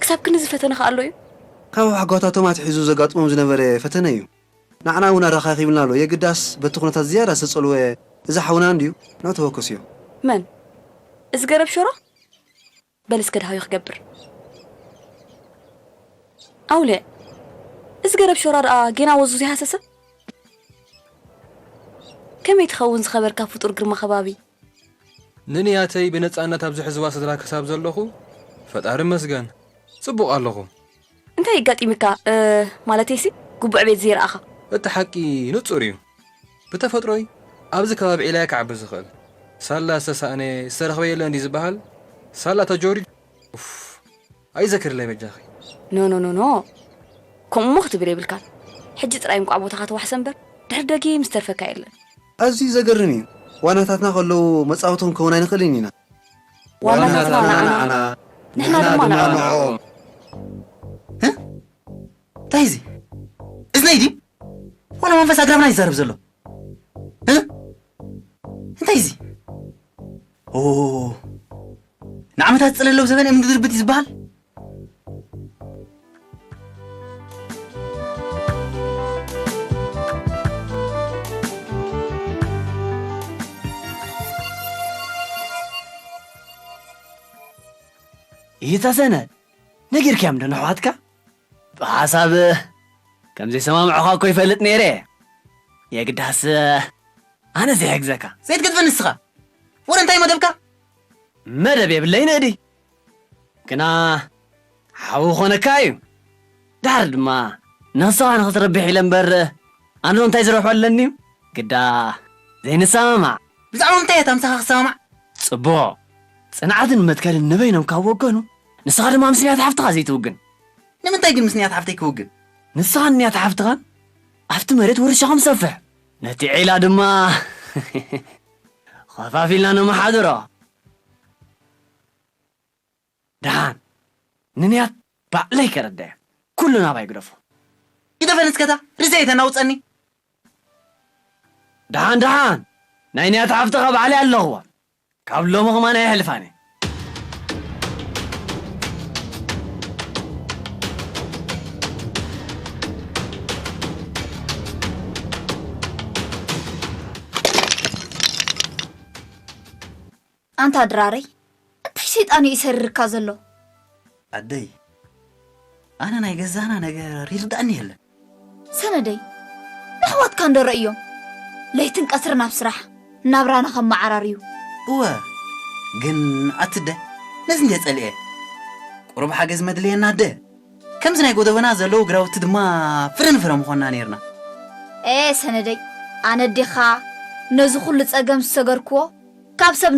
ክሳብ ክንዚ ፈተነ ከ ኣሎ እዩ? ካብ ኣሕጓታቶም ኣትሒዙ ዘጋጥሞም ዝነበረ ፈተነ እዩ። ንዓና እውን ኣረኻኺብና ኣሎ። የግዳስ በቲ ኩነታት ዝያዳ ዝተጸልወ እዚ ሓውና እንድዩ። ንዑ ተወከስዮ። መን? እዚ ገረብ ሾራ? በል እስከ ድሃዩ ክገብር። ኣውሊዕ፣ እዚ ገረብ ሾራ ደኣ ጌና ወዙ ዘይሃሰሰ? ከመይ ትኸውን ዝኸበርካ ፍጡር ግርማ ከባቢ? ንንያተይ ብነጻነት ኣብዚ ሕዝዋ ስድራ ክሳብ ዘለኹ፣ ፈጣሪ መስገን፣ ጽቡቕ ኣለኹ። እንታይ ኣጋጢምካ? እ፣ ማለተይሲ፣ ግቡዕ ቤት ዘይረኣኻ? እቲ ሓቂ ንጹር እዩ። ብተፈጥሮይ ኣብዚ ከባቢ ዒላየ ክዓቢ ዝኽእል። ሳላ ዝተሳእነ ዝተረኽበ የለን ድዩ ዝበሃል? ሳላ ተጆሪ-፣ ኡፍ፣ ኣይዘክርለይ በጃኺ። ኖ፣ ኖ፣ ኖ፣ ኖ። ከምኡ እሞ ክትብል የብልካን። ሕጂ ጥራይ እንቋዕ ቦታኻ ተዋሕሰ እምበር፣ ድሕሪ ደጊም ዝተርፈካ የለን። ኣዝዩ ዘገርም እዩ። ዋናታትና ከለዉ መጻወቶም ክኸውን ኣይንኽእልን ኢና። ዋናታትና ንዓና፣ ንሕና ድማ ንዕኦም። እ? እንታይ እዚ? እዝነይ ድዩ? ዋላ መንፈስ ኣግራብና ይዛረብ ዘሎ? እ? እንታይ እዚ? ኦ፣ ንዓመታት ጽለለው ዘበን እምኒ ድርብት እዩ ዝበሃል? ይታ ሰነድ፣ ነጊርካዮም ዶ ንኣሕዋትካ? ብሓሳብ ከም ዘይሰማምዑኻ እኮ ይፈልጥ ነይረ። የግዳስ ኣነ ዘይሕግዘካ። ዘይትገድፈኒ ንስኻ። ወረ እንታይ መደብካ? መደብ የብለይን እዲ። ግና ሓው ኾነካ እዩ። ድሓር ድማ ንስኻ ንኽትረብሕ ኢለ እምበር ኣነ እንታይ ዝረብሖ ኣለኒ? ግዳ ዘይንሰማማዕ። ብዛዕባ ምንታይ እያ እታ ምሳኻ ክሰማማዕ? ጽቡቕ። ጽንዓትን መትከልን ንበይኖም ካብ ወገኑ፣ ንስኻ ድማ ምስ ንያት ሓፍትኻ ዘይትውግን። ንምንታይ ግን ምስ ንያት ሓፍተይ ክውግን? ንስኻን ንያት ሓፍትኻን ኣብቲ መሬት ውርሻኹም ሰፍሕ። ነቲ ዒላ ድማ ኸፋፊልና ነመሓድሮ። ደሓን፣ ንንያት ባዕለይ ከረድእ። ኩሉ ናባይ ግደፎ። ግደፈ ንስከታ፣ ርእሰይ ተናውጸኒ። ደሓን፣ ደሓን፣ ናይ ንያት ሓፍትኻ ባዕለይ ኣለኽዋ። ካብ ሎሚ ኸማን ኣየሕልፋን እየ። ኣንታ ድራረይ፣ እንታይ ሰይጣን እዩ ይሰርርካ ዘሎ? ኣደይ፣ ኣነ ናይ ገዛና ነገር ይርድኣኒ የለን። ሰነደይ፣ ንኣሕዋትካ እንዶ ረእዮም። ለይትን ቀትርን ኣብ ስራሕ፣ ናብራና ከመዓራርዩ። እወ፣ ግን ኣትደ፣ ነዚ እንደ ጸልኤ። ቁሩብ ሓገዝ መድልየና ኣደ። ከምዚ ናይ ጎደቦና ዘለዉ ግራውቲ ድማ ፍረ ንፍረ ምኾንና ነይርና። ኤ ሰነደይ፣ ኣነ ኣዴኻ ነዚ ኩሉ ጸገም ዝሰገርክዎ ካብ ሰብ